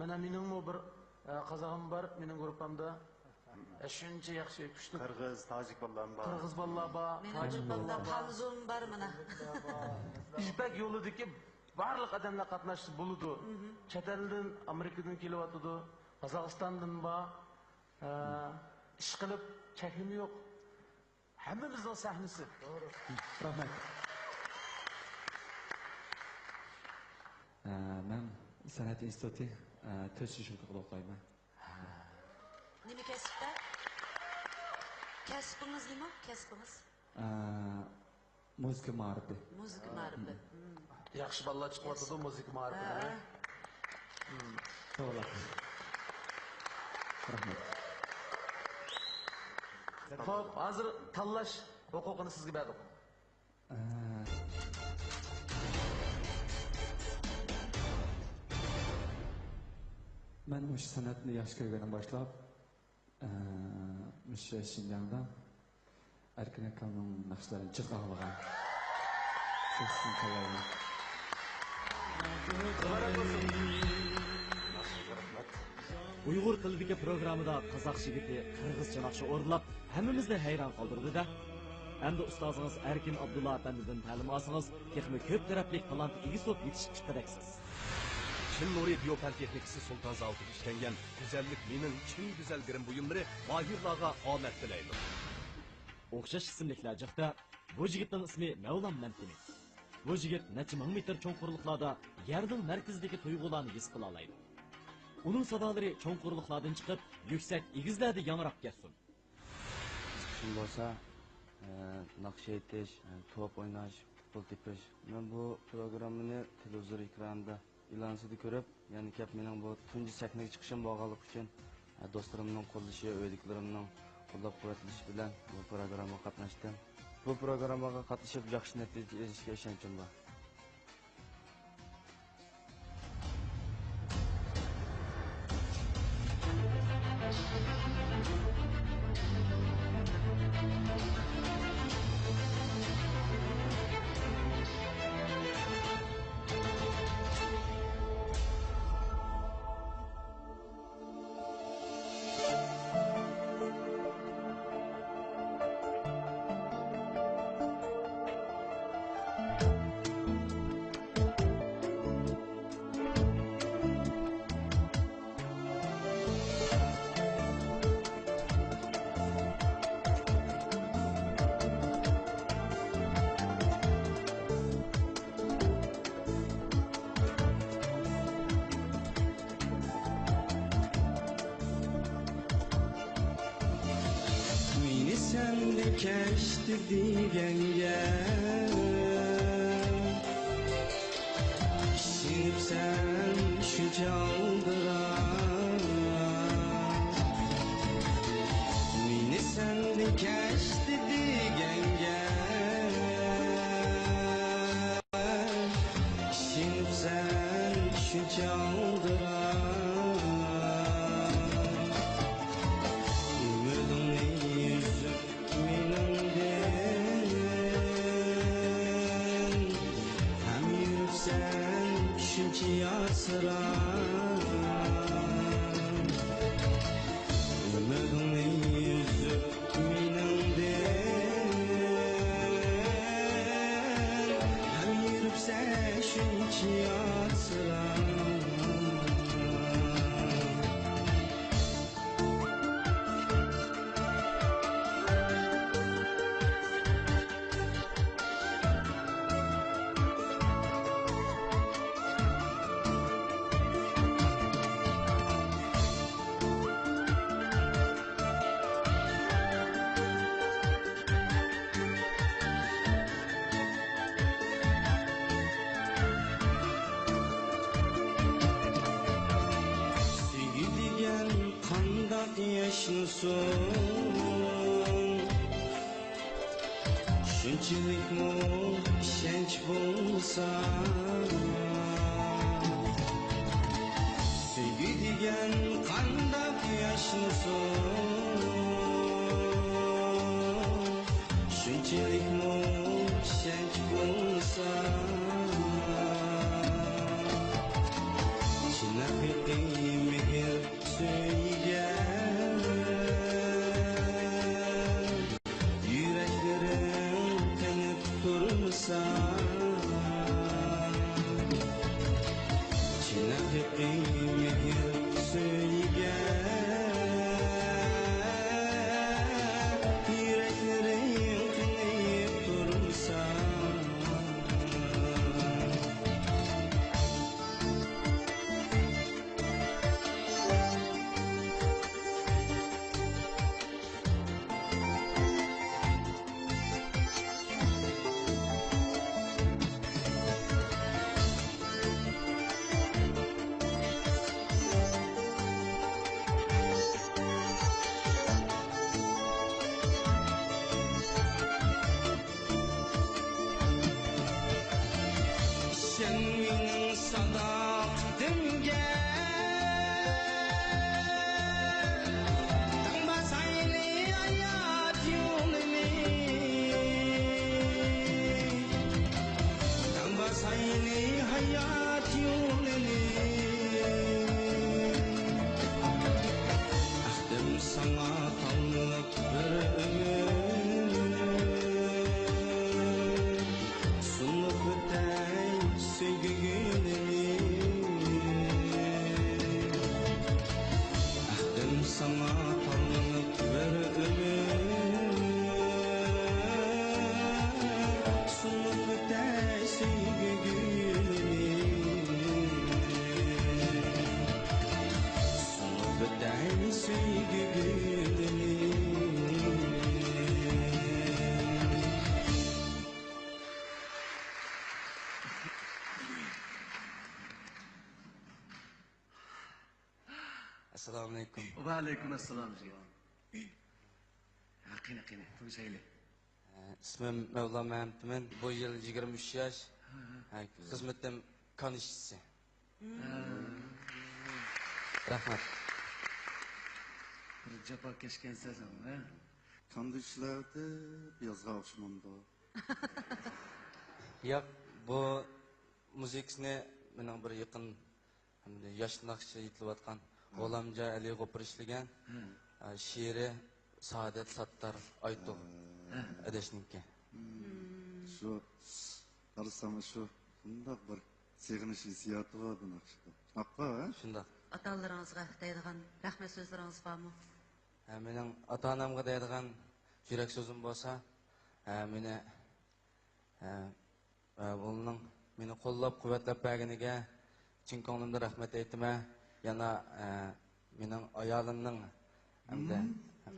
مانا مېنىڭمۇ بىر، ئە، قازاغىم بار مېنىڭ گۇرۇپپامدا. ئە، شۇنچە ياخشى، كۈچلۈك. قىرغىز، تاجىك بالىلارمۇ بار. قىرغىز بالىلار بار، مېنىڭ تاجىك گۇرۇپپامدا بالىلار بار. قانزۇم بار مانا. يىپەك يولىدىكى بارلىق ئادەملەر قاتناشسا بولىدۇ. چەت ئەلدىن، ئامېرىكىدىن كېلىۋاتىدۇ، قازاقىستاندىن بار. ئە، ئىشقىلىپ چەكلىمە يوق. ھەممىمىزنىڭ سەھنىسى. رەھمەت. ئە، مەن سەنئەت ئىنستىتۇتى، ئە، تۆتىنچى يىل ئوقۇيمەن. نېمە كەسىپتە؟ كەسپىڭىز نېمە؟ كەسپىڭىز؟ ئە، مۇزىكا مائارىپى. مۇزىكا مائارىپى. ياخشى بالىلار چىقىۋاتىدۇ مۇزىكا مائارىپىدىن. ھە. ساغ بولۇڭ. رەھمەت. خوپ، ھازىر تاللاش ھوقۇقىنى سىزگە بەردۇق. ئە، مەن مۇشۇ سەنئەتنى ياخشى كۆرگەندىن باشلاپ، ئە، مۇشۇ شىنجاڭدا ئەركىن ئاكامنىڭ ناخشىلىرىنى جىق ئاڭلىغان. سەكسىن تالاينى. ئۇيغۇر تىلىدىكى پروگراممىدا قازاق يىگىتى قىرغىزچە ناخشا ئورۇنلاپ، ھەممىمىزنى ھەيران قالدۇردى-دە. ئەمدى ئۇستازىڭىز ئەركىن ئابدۇللا ئەپەندىدىن تەلىم ئالسىڭىز، تېخىمۇ كۆپ تەرەپلىك تالانت ئىگىسى بولۇپ يېتىشىپ چىققۇدەكسىز. چىن نۇرى دىيو پەن تېخنىكىسى سۇلتان زاۋۇتىدا ئىشلەنگەن گۈزەللىك مېنىڭ چىن گۈزەل گىرىم بۇيۇملىرى ماھىرلارغا ئومەك تىلەيدۇ. ئوخشاش ئىسىملىكلەر جىقتە، بۇ يىگىتنىڭ ئىسمى مەۋلان مەمتىمىن. بۇ يىگىت نەچچە مىڭ مېتىر چوڭقۇرلۇقلاردا يەرنىڭ مەركىزىدىكى تۇيغۇلارنى ھېس قىلالايدۇ. ئۇنىڭ سادالىرى چوڭقۇرلۇقلاردىن چىقىپ، يۈكسەك ئېگىزلەردە ياڭراپ كەتسۇن. چىقىشىم بولسا، ئە، ناخشا ئېيتىش، ئە، توپ ئويناش، پۇتبول تېپىش. مەن بۇ پروگراممىنى تېلېۋىزور ئېكرانىدا ئېلانسىدا كۆرۈپ، يەنە كەپ مېنىڭ بۇ تۇنجى سەھنىگە چىقىشىم بولغانلىقى ئۈچۈن، ئە، دوستلىرىمنىڭ قوللىشى، ئۆيدىكىلىرىمنىڭ قوللاپ-قۇۋۋەتلىشى بىلەن بۇ پروگراممىغا قاتناشتىم. بۇ پروگراممىغا قاتنىشىپ ياخشى نەتىجە ئېلىشكە ئىشەنچىم بار. مېنى سەندە كەچتى دېگەن گەپ. سەن شۇنچە ئالدىراپ، مېنى سەندىن كەچتى دېگەنگە، ئىشىنىپ سەن شۇنچە ئالدىراپ، ئۈمىدىڭنى ئۈزۈپ مېنىڭدىن، ھەم يۈرۈپسەن شۇنچە ياسىراپ. ئۈمىدىڭنى ئۈزۈپ مېنىڭدىن، ھەم يۈرۈپسەن شۇنچە ياسىراپ. سۆيگۈ دېگەن قانداق ياشنىسۇن، شۇنچىلىكمۇ ئىشەنچ بولسا. سۆيگۈ دېگەن قانداق ياشنىسۇن، شۇنچىلىكمۇ ئىشەنچ بولسا. چىن ھەقىقىي مېھىر سۆيگەن، يۈرەكلىرىڭ تىنىپ تۇرمىسا. چىن ھەقىقىي مېھىر سۆيگەن، يۈرەكلىرىڭ تىنىپ تۇرمىسا. سەن مېنىڭ ساداقىتىمگە تاڭ باسايلى ھايات يولىنى، تاڭ باسايلى ھايات يولىنى. ئەقدىم ساڭا تاۋلىق بىر ئۆمۈر، سۇنۇپ ئۆتەي سۆيگۈ گۈلىنى. ئەقدىم ساڭا تاۋلىق بىر ئۆمۈر، سۇنۇپ ئۆتەي سۆيگۈ گۈلىنى. سۇنۇپ ئۆتەي سۆيگۈ گۈلىنى. ئەسسالامۇئەلەيكۇم. ۋەئەلەيكۇم ئەسسالام، جىگىت. ھە، قېنى، قېنى، تونۇشايلى. ئىسمىم مەۋلا مەمتىمىن. بۇ يىل يىگىرمە ئۈچ ياش. ھە، ھە. ھە، خىزمىتىم كان ئىشچىسى. ھە. رەھمەت. بىر جاپاكەشكەنسەن سەن، ھە؟ كاندا ئىشلەۋېتىپ يازغا ئوخشىمامدۇ؟ ياق، بۇ مۇزىكىسىنى مېنىڭ بىر يېقىن ھەمدە ياش ناخشىچى يېتىلىۋاتقان ھە. غۇلامجان ئەلى غوپۇر ئىشلىگەن. ھە. ئە، شېئىرى سائادەت ساتتار ئايتۇغ ھە. ئەدەشنىڭكى. شۇ قارىسام شۇ شۇنداق بىر سېغىنىش ھېسسىياتى بار بۇ ناخشىدا. شۇنداققۇ، ھە؟ شۇنداق. ئاتا-ئانىلىرىڭىزغا دەيدىغان رەھمەت سۆزلىرىڭىز بارمۇ؟ ھە، مېنىڭ ئاتا-ئانامغا دەيدىغان يۈرەك سۆزۈم بولسا، ھە، مېنى، ھە، ھە، ئۇلارنىڭ مېنى قوللاپ-قۇۋۋەتلەپ بەرگىنىگە چىن كۆڭلۈمدىن رەھمەت ئېيتىمەن. يەنە، ھە، مېنىڭ ئايالىمنىڭ ھەمدە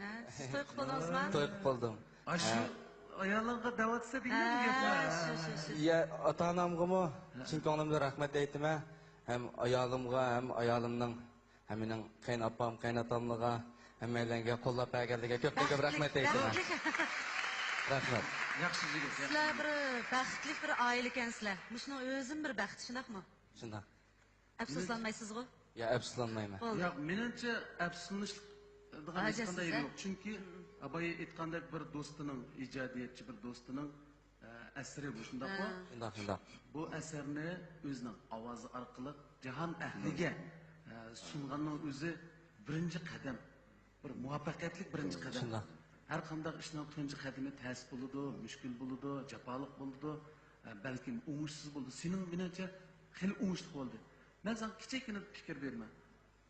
ھە، سىز توي قىلىپ بولدىڭىزما؟ توي قىلىپ بولدۇم. ئاشۇ ھە. ئايالىڭغا دەۋاتسا دېگەن ھە، گەپ. شۇ، شۇ، شۇ. يا، ئاتا-ئانامغىمۇ ھە. چىن كۆڭلۈمدىن رەھمەت ئېيتىمەن. ھەم ئايالىمغا، ھەم ئايالىمنىڭ، ھەم مېنىڭ قېيىنئاپام، قېيىنئاتاملىرىغا، ھەممەيلەنگە قوللاپ بەرگەنلىكىگە كۆپتىن كۆپ رەھمەت ئېيتىمەن. بەختلىك. رەھمەت. ياخشى يىگىت، ياخشى سىلەر يىگىت. بىر بەختلىك بىر ئائىلە ئىكەنسىلەر. مۇشۇنىڭ ئۆزىمۇ بىر بەخت، شۇنداقمۇ؟ شۇنداق. ئەپسۇسلانمايسىزغۇ؟ يا، ئەپسۇسلانمايمەن. بولدى. ياق، مېنىڭچە ئەپسۇسلىنىشلىق دېگەن ھېچقانداق ھاجەتسىز، يېرى ھە؟ يوق. چۈنكى بايا ئېيتقاندەك بىر دوستىنىڭ، ئىجادىيەتچى بىر دوستىنىڭ، ئە، ئەسىرى بۇ، شۇنداقمۇ؟ ھە. شۇنداق، شۇنداق. بۇ ئەسەرنى ئۆزىنىڭ ئاۋازى ئارقىلىق جاھان ئەھلىگە، ئە، سۇنغاننىڭ ئۆزى بىرىنچى قەدەم. بىر مۇۋەپپەقىيەتلىك بىرىنچى قەدەم. شۇنداق. ھەر قانداق ئىشنىڭ تۇنجى قەدىمى تەس بولىدۇ، مۈشكۈل بولىدۇ، جاپالىق بولىدۇ، ئە، بەلكىم ئوڭۇشسىز بولىدۇ. سېنىڭ، مېنىڭچە، خېلى ئوڭۇشلۇق بولدى. مەن ساڭا كىچىككىنە پىكىر بېرىمەن.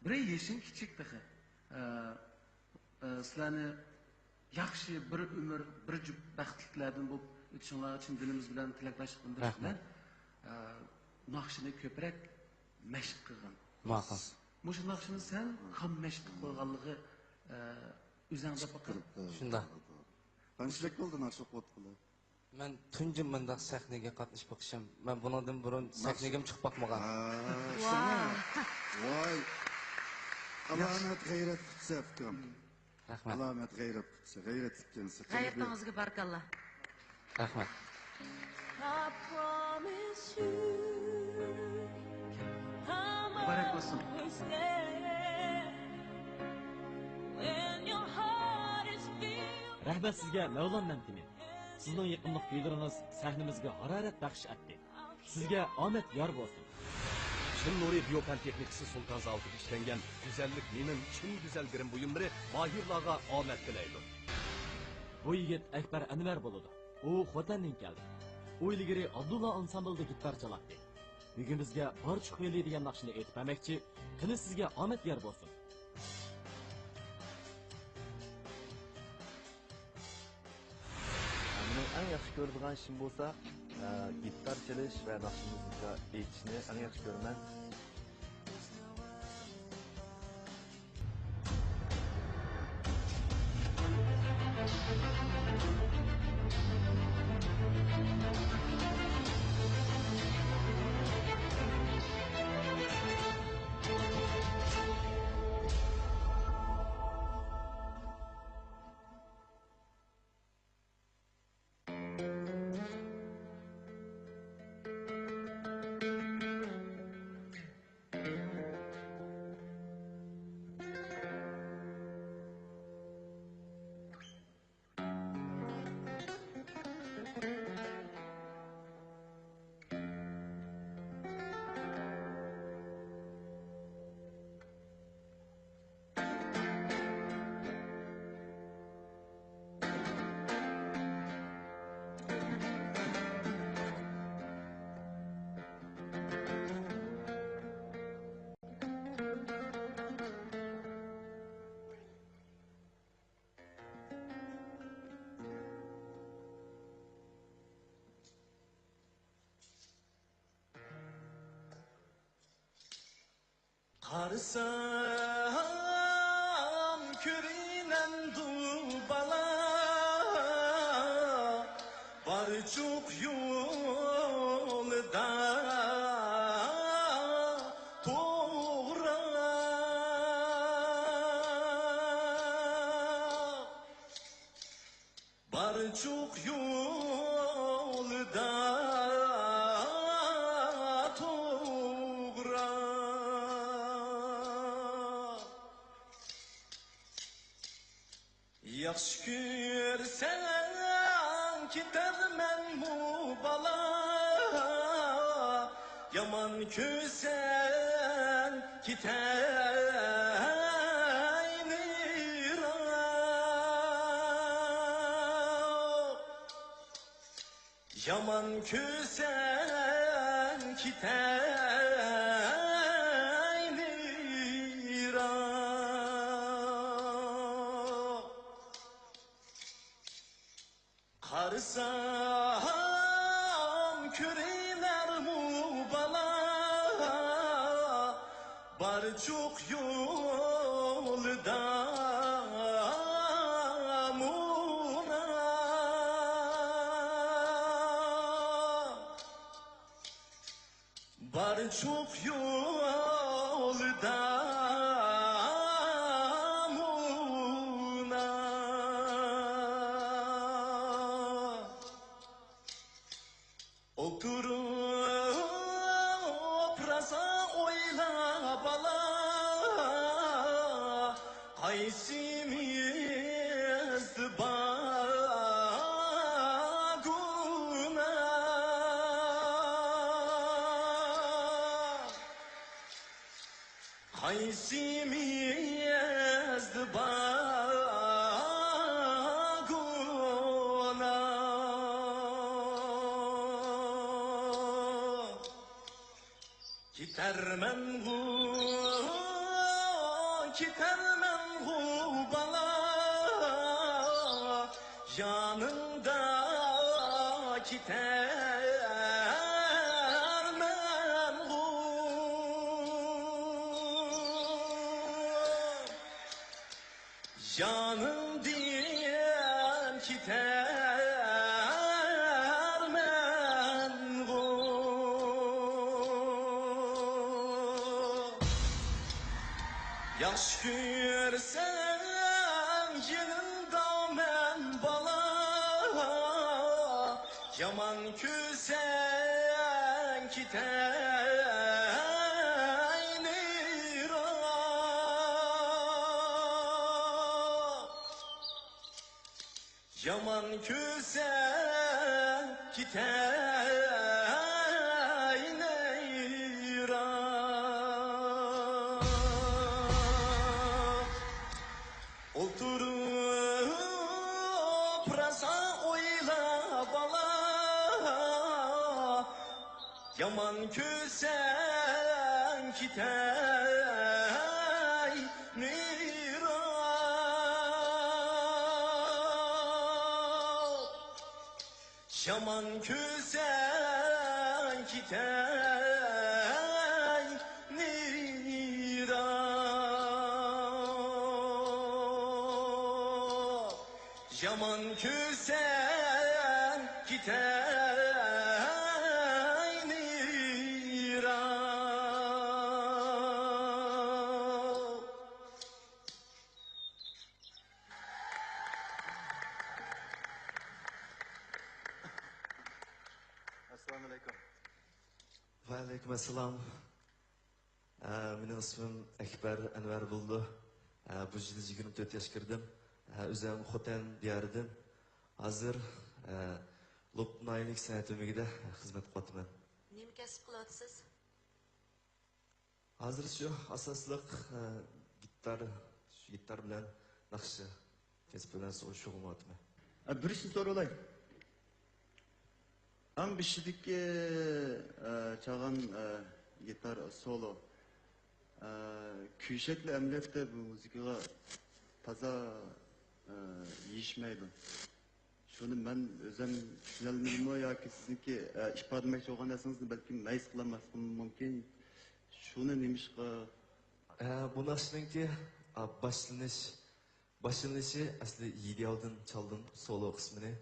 بىر يېشىڭ كىچىك تېخى. ئە، ئە، سىلەرنى ياخشى بىر ئۆمۈر، بىر جۈپ بەختلىكلەردىن بولۇپ ئۆتۈشۈڭلارغا چىن دىلىمىز بىلەن تىلەكداشلىق بىلدۈرۈش رەھمەت. بىلەن، ئە، ناخشىنى كۆپرەك مەشىق قىلغىن. ماقۇل. مۇشۇ ناخشىنى سەن خام مەشىق قىلىپ قويغانلىقى، ئە، ئۆزۈڭدە پەقەت. شۇنداق. قانچىلىك بولدى ناخشا ئوقۇۋاتقىلى؟ مەن تۇنجى مۇنداق سەھنىگە قاتنىشىپ بېقىشىم. مەن بۇنىڭدىن بۇرۇن سەھنىگىمۇ چىقىپ باقمىغان. ھە، ۋاي. شۇڭا. ۋاي. ئالامەت غەيرەت قىپسەن، ئۇكام. رەھمەت. ئالامەت غەيرەت قىپسەن، غەيرەتلىككەنسەن. غەيرىتىڭىزگە بارىكاللا. رەھمەت. I promise you I'm مۇبارەك بولسۇن. Always there when your heart is filled. رەھمەت سىزگە، مەۋلان مەمتىمىن. سىزنىڭ يېقىملىق كۈيلىرىڭىز سەھنىمىزگە ھارارەت بەخش ئەتتى. سىزگە ئامەت يار بولسۇن. چىن نۇرى بىيو پەن تېخنىكىسى سۇلتان زاۋۇتىدا ئىشلەنگەن گۈزەللىك مېنىڭ چىن گۈزەل گىرىم بۇيۇملىرى ماھىرلارغا ئامەت تىلەيدۇ. بۇ يىگىت ئەكبەر ئەنۋەر بولىدۇ. ئۇ خوتەندىن كەلدى. ئۇ ئىلگىرى ئابدۇللا ئانسامبىلدا گىتار چالاتتى. بۈگۈن بىزگە بارچۇق ۋېلى دېگەن ناخشىنى ئېيتىپ بەرمەكچى. قېنى سىزگە ئامەت يار بولسۇن. مېنىڭ ئەڭ ياخشى كۆرىدىغان ئىشىم بولسا، ئە، گىتار چېلىش ۋە ناخشا مۇزىكا ئېيتىشنى ئەڭ ياخشى كۆرىمەن. قارىسام كۆرۈنەمدۇ بالا، بارچۇق يولدا توغرا. بارچۇق يولدا توغرا. ياخشى كۆرسەڭ كېتەرمەنمۇ بالا، يامان كۆرسەڭ كېتەيلىراق. يامان كۆرسەڭ كېتەيلىراق. قارىسام كۆرۈنەرمۇ بالا، بارچۇق يولدا مۇرا. بارچۇق يولدا مۇنا. ئولتۇرۇپ راسا ئويلا بالا، قايسىمىزدا بار گۇناھ؟ قايسىمىزدا بار گۇناھ؟ كېتەرمەنغۇ، كېتەرمەنغۇ بالا، يانىڭدا كېتەرمەنغۇ. يانىڭدىن كېتەرمەنغۇ. ياخشى كۆرسەڭ يېنىڭدا مەن بالا، يامان كۆرسەڭ كېتەي نېرى. يامان كۆرسەڭ كېتەي نېرى. ئولتۇرۇپ راسا ئويلا بالا، يامان كۆرسەڭ كېتەي نېرى. يامان كۆرسەڭ كېتەي نېرى. يامان كۆرسەڭ كېتەي نېرى. ئەسسالامۇ ئەلەيكۇم. ۋەئەلەيكۇم ئەسسالام. ئە، مېنىڭ ئىسمىم ئەكبەر ئەنۋەر بولىدۇ. ئە، بۇ يىل يىگىرمە تۆت ياشقا كىردىم. ئە، ئۆزۈم خوتەن دىيارىدىن. ھازىر، ئە، لوپنايلىق سەنئەت ئۆمىكىدە خىزمەت قىلىۋاتىمەن. نېمە كەسىپ قىلىۋاتىسىز؟ ھازىر شۇ ئاساسلىق، ئە، گىتار، شۇ گىتار بىلەن ناخشا كەسپى بىلەن شۇ-، شۇغۇللىنىۋاتىمەن. ئە، بىر ئىشنى سورىۋالاي. ئەڭ بېشىدىكى، ئە، چالغان، ئە، گىتار سولو. ئە، كۈيشەكلەر ئەمەلىيەتتە بۇ مۇزىكىغا تازا، ئە، يېيىشمەيدۇ. شۇنى مەن ئۆزۈم چۈشىنەلمىدىممۇ ياكى سىزنىڭكى، ئە، ئىپادىلىمەكچى بولغان نەرسىڭىزنى بەلكىم مەيىس قىلالماسلىقىم مۇمكىن. شۇنى نېمىشقا؟ ئە، بۇ ناخشىنىڭكى، ئا، باشلىنىش، باشلىنىشى ئەسلى ئىدېئالدىن چالدىم سولو قىسمىنى.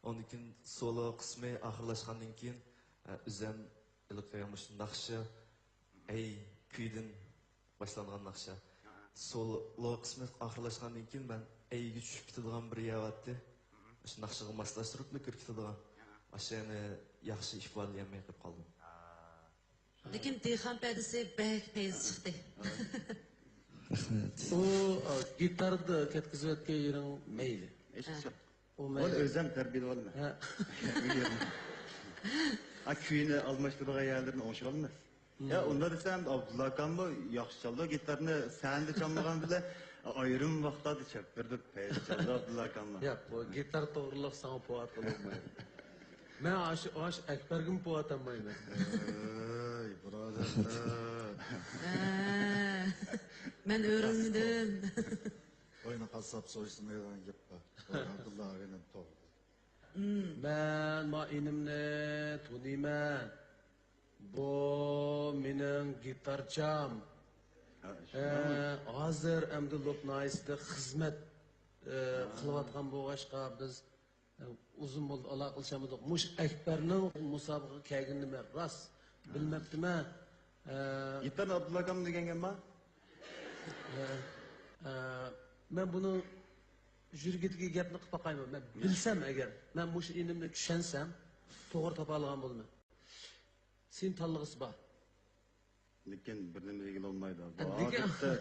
ئاندىن كېيىن سولو قىسمى ئاخىرلاشقاندىن كېيىن، ئە، ئۆزۈم ھېلىقى مۇشۇ ناخشا، ئەي كۈيدىن باشلانغان ناخشا. سولو قىسمى ئاخىرلاشقاندىن كېيىن مەن ئەيگە چۈشۈپ كېتىدىغان بىر يەر بارتتى. مۇشۇ ناخشىغا ماسلاشتۇرۇپلا كىرىپ كېتىدىغان. ئاشۇنى ياخشى ئىپادىلىيەلمەي قېلىپ قالدىم. لېكىن دېھقان پەدىسى بەك پەيز چىقتى. رەھمەت. ئۇ، ئا، گىتاردا كەتكۈزۈۋەتكەن يېرىڭ مەيلى. ھېچقىچان. ئۇ مەن ئۆزۈم تەربىيەلەۋالىمەن. ھە. ئا، كۈينى ئالماشتۇرىدىغان يەرلىرىنى ئوڭشىۋالىمىز. يا، ئۇنداق دېسەم، ئابدۇللا ئاكاممۇ ياخشى چالىدۇ گىتارنى، سەھنىدە چالمىغان بىلەن ئايرىم ۋاقىتلاردا چەپپىرىدە پەيز چالىدۇ ئابدۇللا ئاكاممۇ. ياق، بۇ گىتار توغرىلىق ساڭا پوۋات بولالمايمەن. مەن ئاشۇ، ئاشۇ ئەكبەرگىمۇ پوۋات ئالمايمەن. ئەي، بۇرادەرلەر. ھە، مەن ئۆرۈلمىدىم. قوينى قاسساپ سويسۇن دەيدىغان گەپ بار. ئابدۇللا ئاغىنىم توغرا. مەن ما ئىنىمنى تونۇيمەن. بۇ مېنىڭ گىتارچام. ھە، ھە، شۇنداقمۇ؟ ھازىر ئەمدى لوپنايىسىدا خىزمەت، ئە، ھە، قىلىۋاتقان بولغاچقا، بىز، ئە، ئۇزۇن بولدى، ئالاقىلىشالمىدۇق. مۇشۇ ئەكبەرنىڭ مۇسابىقىگە كەلگىنىنى مەن راست، ھە، بىلمەپتىمەن. ئە، گىتارنى ئابدۇللا ئاكام دېگەن گەپما؟ ئە، ئە، مەن بۇنىڭ يۈرگىدىكى گەپنى قىلىپ باقايمۇ؟ مەن بىلسەم ئەگەر، مەن مۇشۇ ئىنىمنى چۈشەنسەم، توغرا تاپالىغان بولىمەن. سېنى تاللىغۇسى بار. لېكىن بىر نېمە دېگىلى بولمايدۇ. بۇ لېكىن ئادەتتە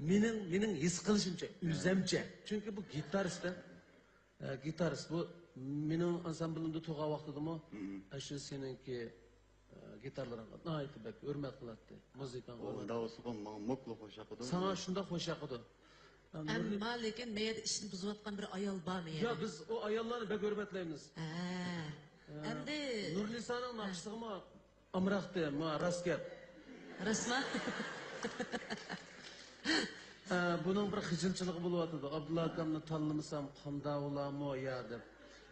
مېنىڭ، مېنىڭ ھېس قىلىشىمچە، ئۆزەمچە. چۈنكى بۇ گىتارىست، ئە، گىتارىست بۇ مېنىڭ ئانسامبىلىمدا تۇرغان ۋاقتىدىمۇ، ئە، شۇ سېنىڭكى، ئە، گىتارلىرىڭغا ناھايىتى بەك ھۆرمەت قىلاتتى. مۇزىكاڭغا ھۆرمەت. ئۇنداق بولسىغۇ ماڭا موكلا خوش ياقىدۇ. ساڭا شۇنداق خوش ياقىدۇ. ئەمما لېكىن مەيەردە ئىشنى بۇزۇۋاتقان بىر ئايال بار مەيەردە. يا، بىز ئۇ ئاياللارنى بەك ھۆرمەتلەيمىز. ھە. ئەمدى نۇرنىسانىڭ ناخشىسىغىمۇ ئامراقتى، ما، راست گەپ. راستما؟ ئە، بۇنىڭ بىر خىجىلچىلىقى بولۇۋاتىدۇ. ئابدۇللا ئاكامنى تاللىمىسام قانداق بولارمۇ يا دەپ.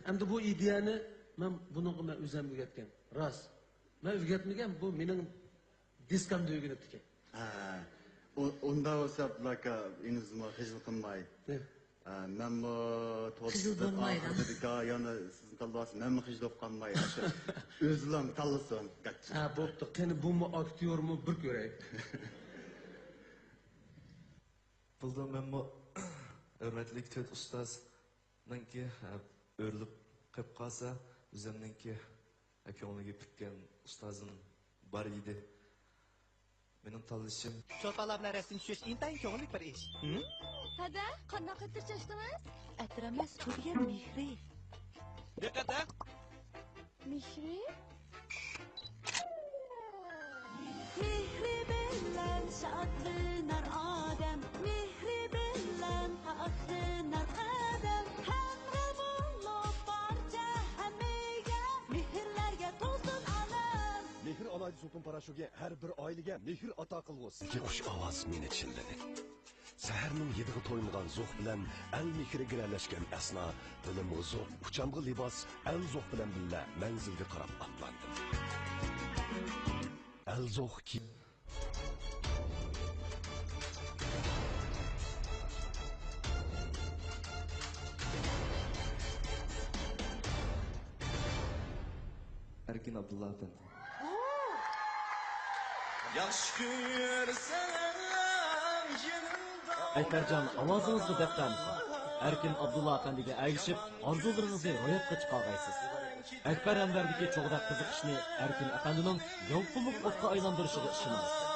ئەمدى بۇ ئىدىيەنى مەن بۇنىڭغا مەن ئۆزۈم ئۆگەتكەن. راست. مەن ئۆگەتمىگەن، بۇ مېنىڭ دىسكامدا ئۆگىنىپتىكەن. ھە. ئۇ-، ئۇنداق بولسا، ئابدۇللا ئاكا، ئىنىڭىزمۇ خىجىل قىلماي. ھە، مەنمۇ توسۇپ خىجىل بولمايدۇ. ئاخىرىدا دېدىكا، يەنە سىزنى تاللىۋالسا، مەنمۇ خىجىل بولۇپ قالماي. ئۆزىلا تاللىسۇن. ھە، بوپتۇ. قېنى، بۇمۇ ئاكتيورمۇ، بىر كۆرەي. بولدى، مەنمۇ ھۆرمەتلىك تۆت ئۇستازنىڭكى، ھە، ئۆرۈلۈپ قېلىپ قالسا، ئۆزۈمنىڭكى، ھە، كۆڭلىگە پۈككەن ئۇستازىم بار ئىدى. مېنىڭ تاللىشىم. چولپانلار بىلەن رەسىم چۈشۈرۈش ئىنتايىن كۆڭۈللۈك بىر ئىش. ھەدە، قانداق ئەتىر چاچتىڭىز؟ ئەتىر ئەمەس، سۈرگەن مېھرى. دىققەت ھە! مېھرى؟ مېھرى بىلەن شادلىنار ئادەم، مېھرى بىلەن پاكلىنار قەدەم. ھەمراھ بولۇپ بارچە ھەممىگە، مېھىرلەرگە تولسۇن ئالەم. مېھىر ئالاھىدە سوپۇن پاراشوكى ھەر بىر ئائىلىگە مېھىر ئاتا قىلغۇسى. ئىككى خۇش ئاۋاز مېنى چىللىدى. سەھەرنىڭ ھىدىغا تويمىغان زوق بىلەن ئەل مېھرى گىرەلەشكەن ئەسنا، دىلىمغا زوق، ئۇچامغا لىباس، ئەل زوق بىلەن بىللە مەنزىلگە قاراپ ئاتلاندىم. ئەل زوق كى- ئەركىن ئابدۇللا ئەپەندى. ياخشى كۆرسەڭ يېنىمدا. ئەكبەرجان، ئاۋازىڭىزغا دەپتەرمىكىن؟ ئەركىن ئابدۇللا ئەپەندىگە ئەگىشىپ، ئارزۇلىرىڭىزنى روياپقا چىقارغايسىز. ئەكبەر ئەنۋەردىكى چوغدەك قىزىقىشنى ئەركىن ئەپەندىنىڭ يالقۇنلۇق ئوتقا ئايلاندۇرۇشىغا ئىشىنىمىز.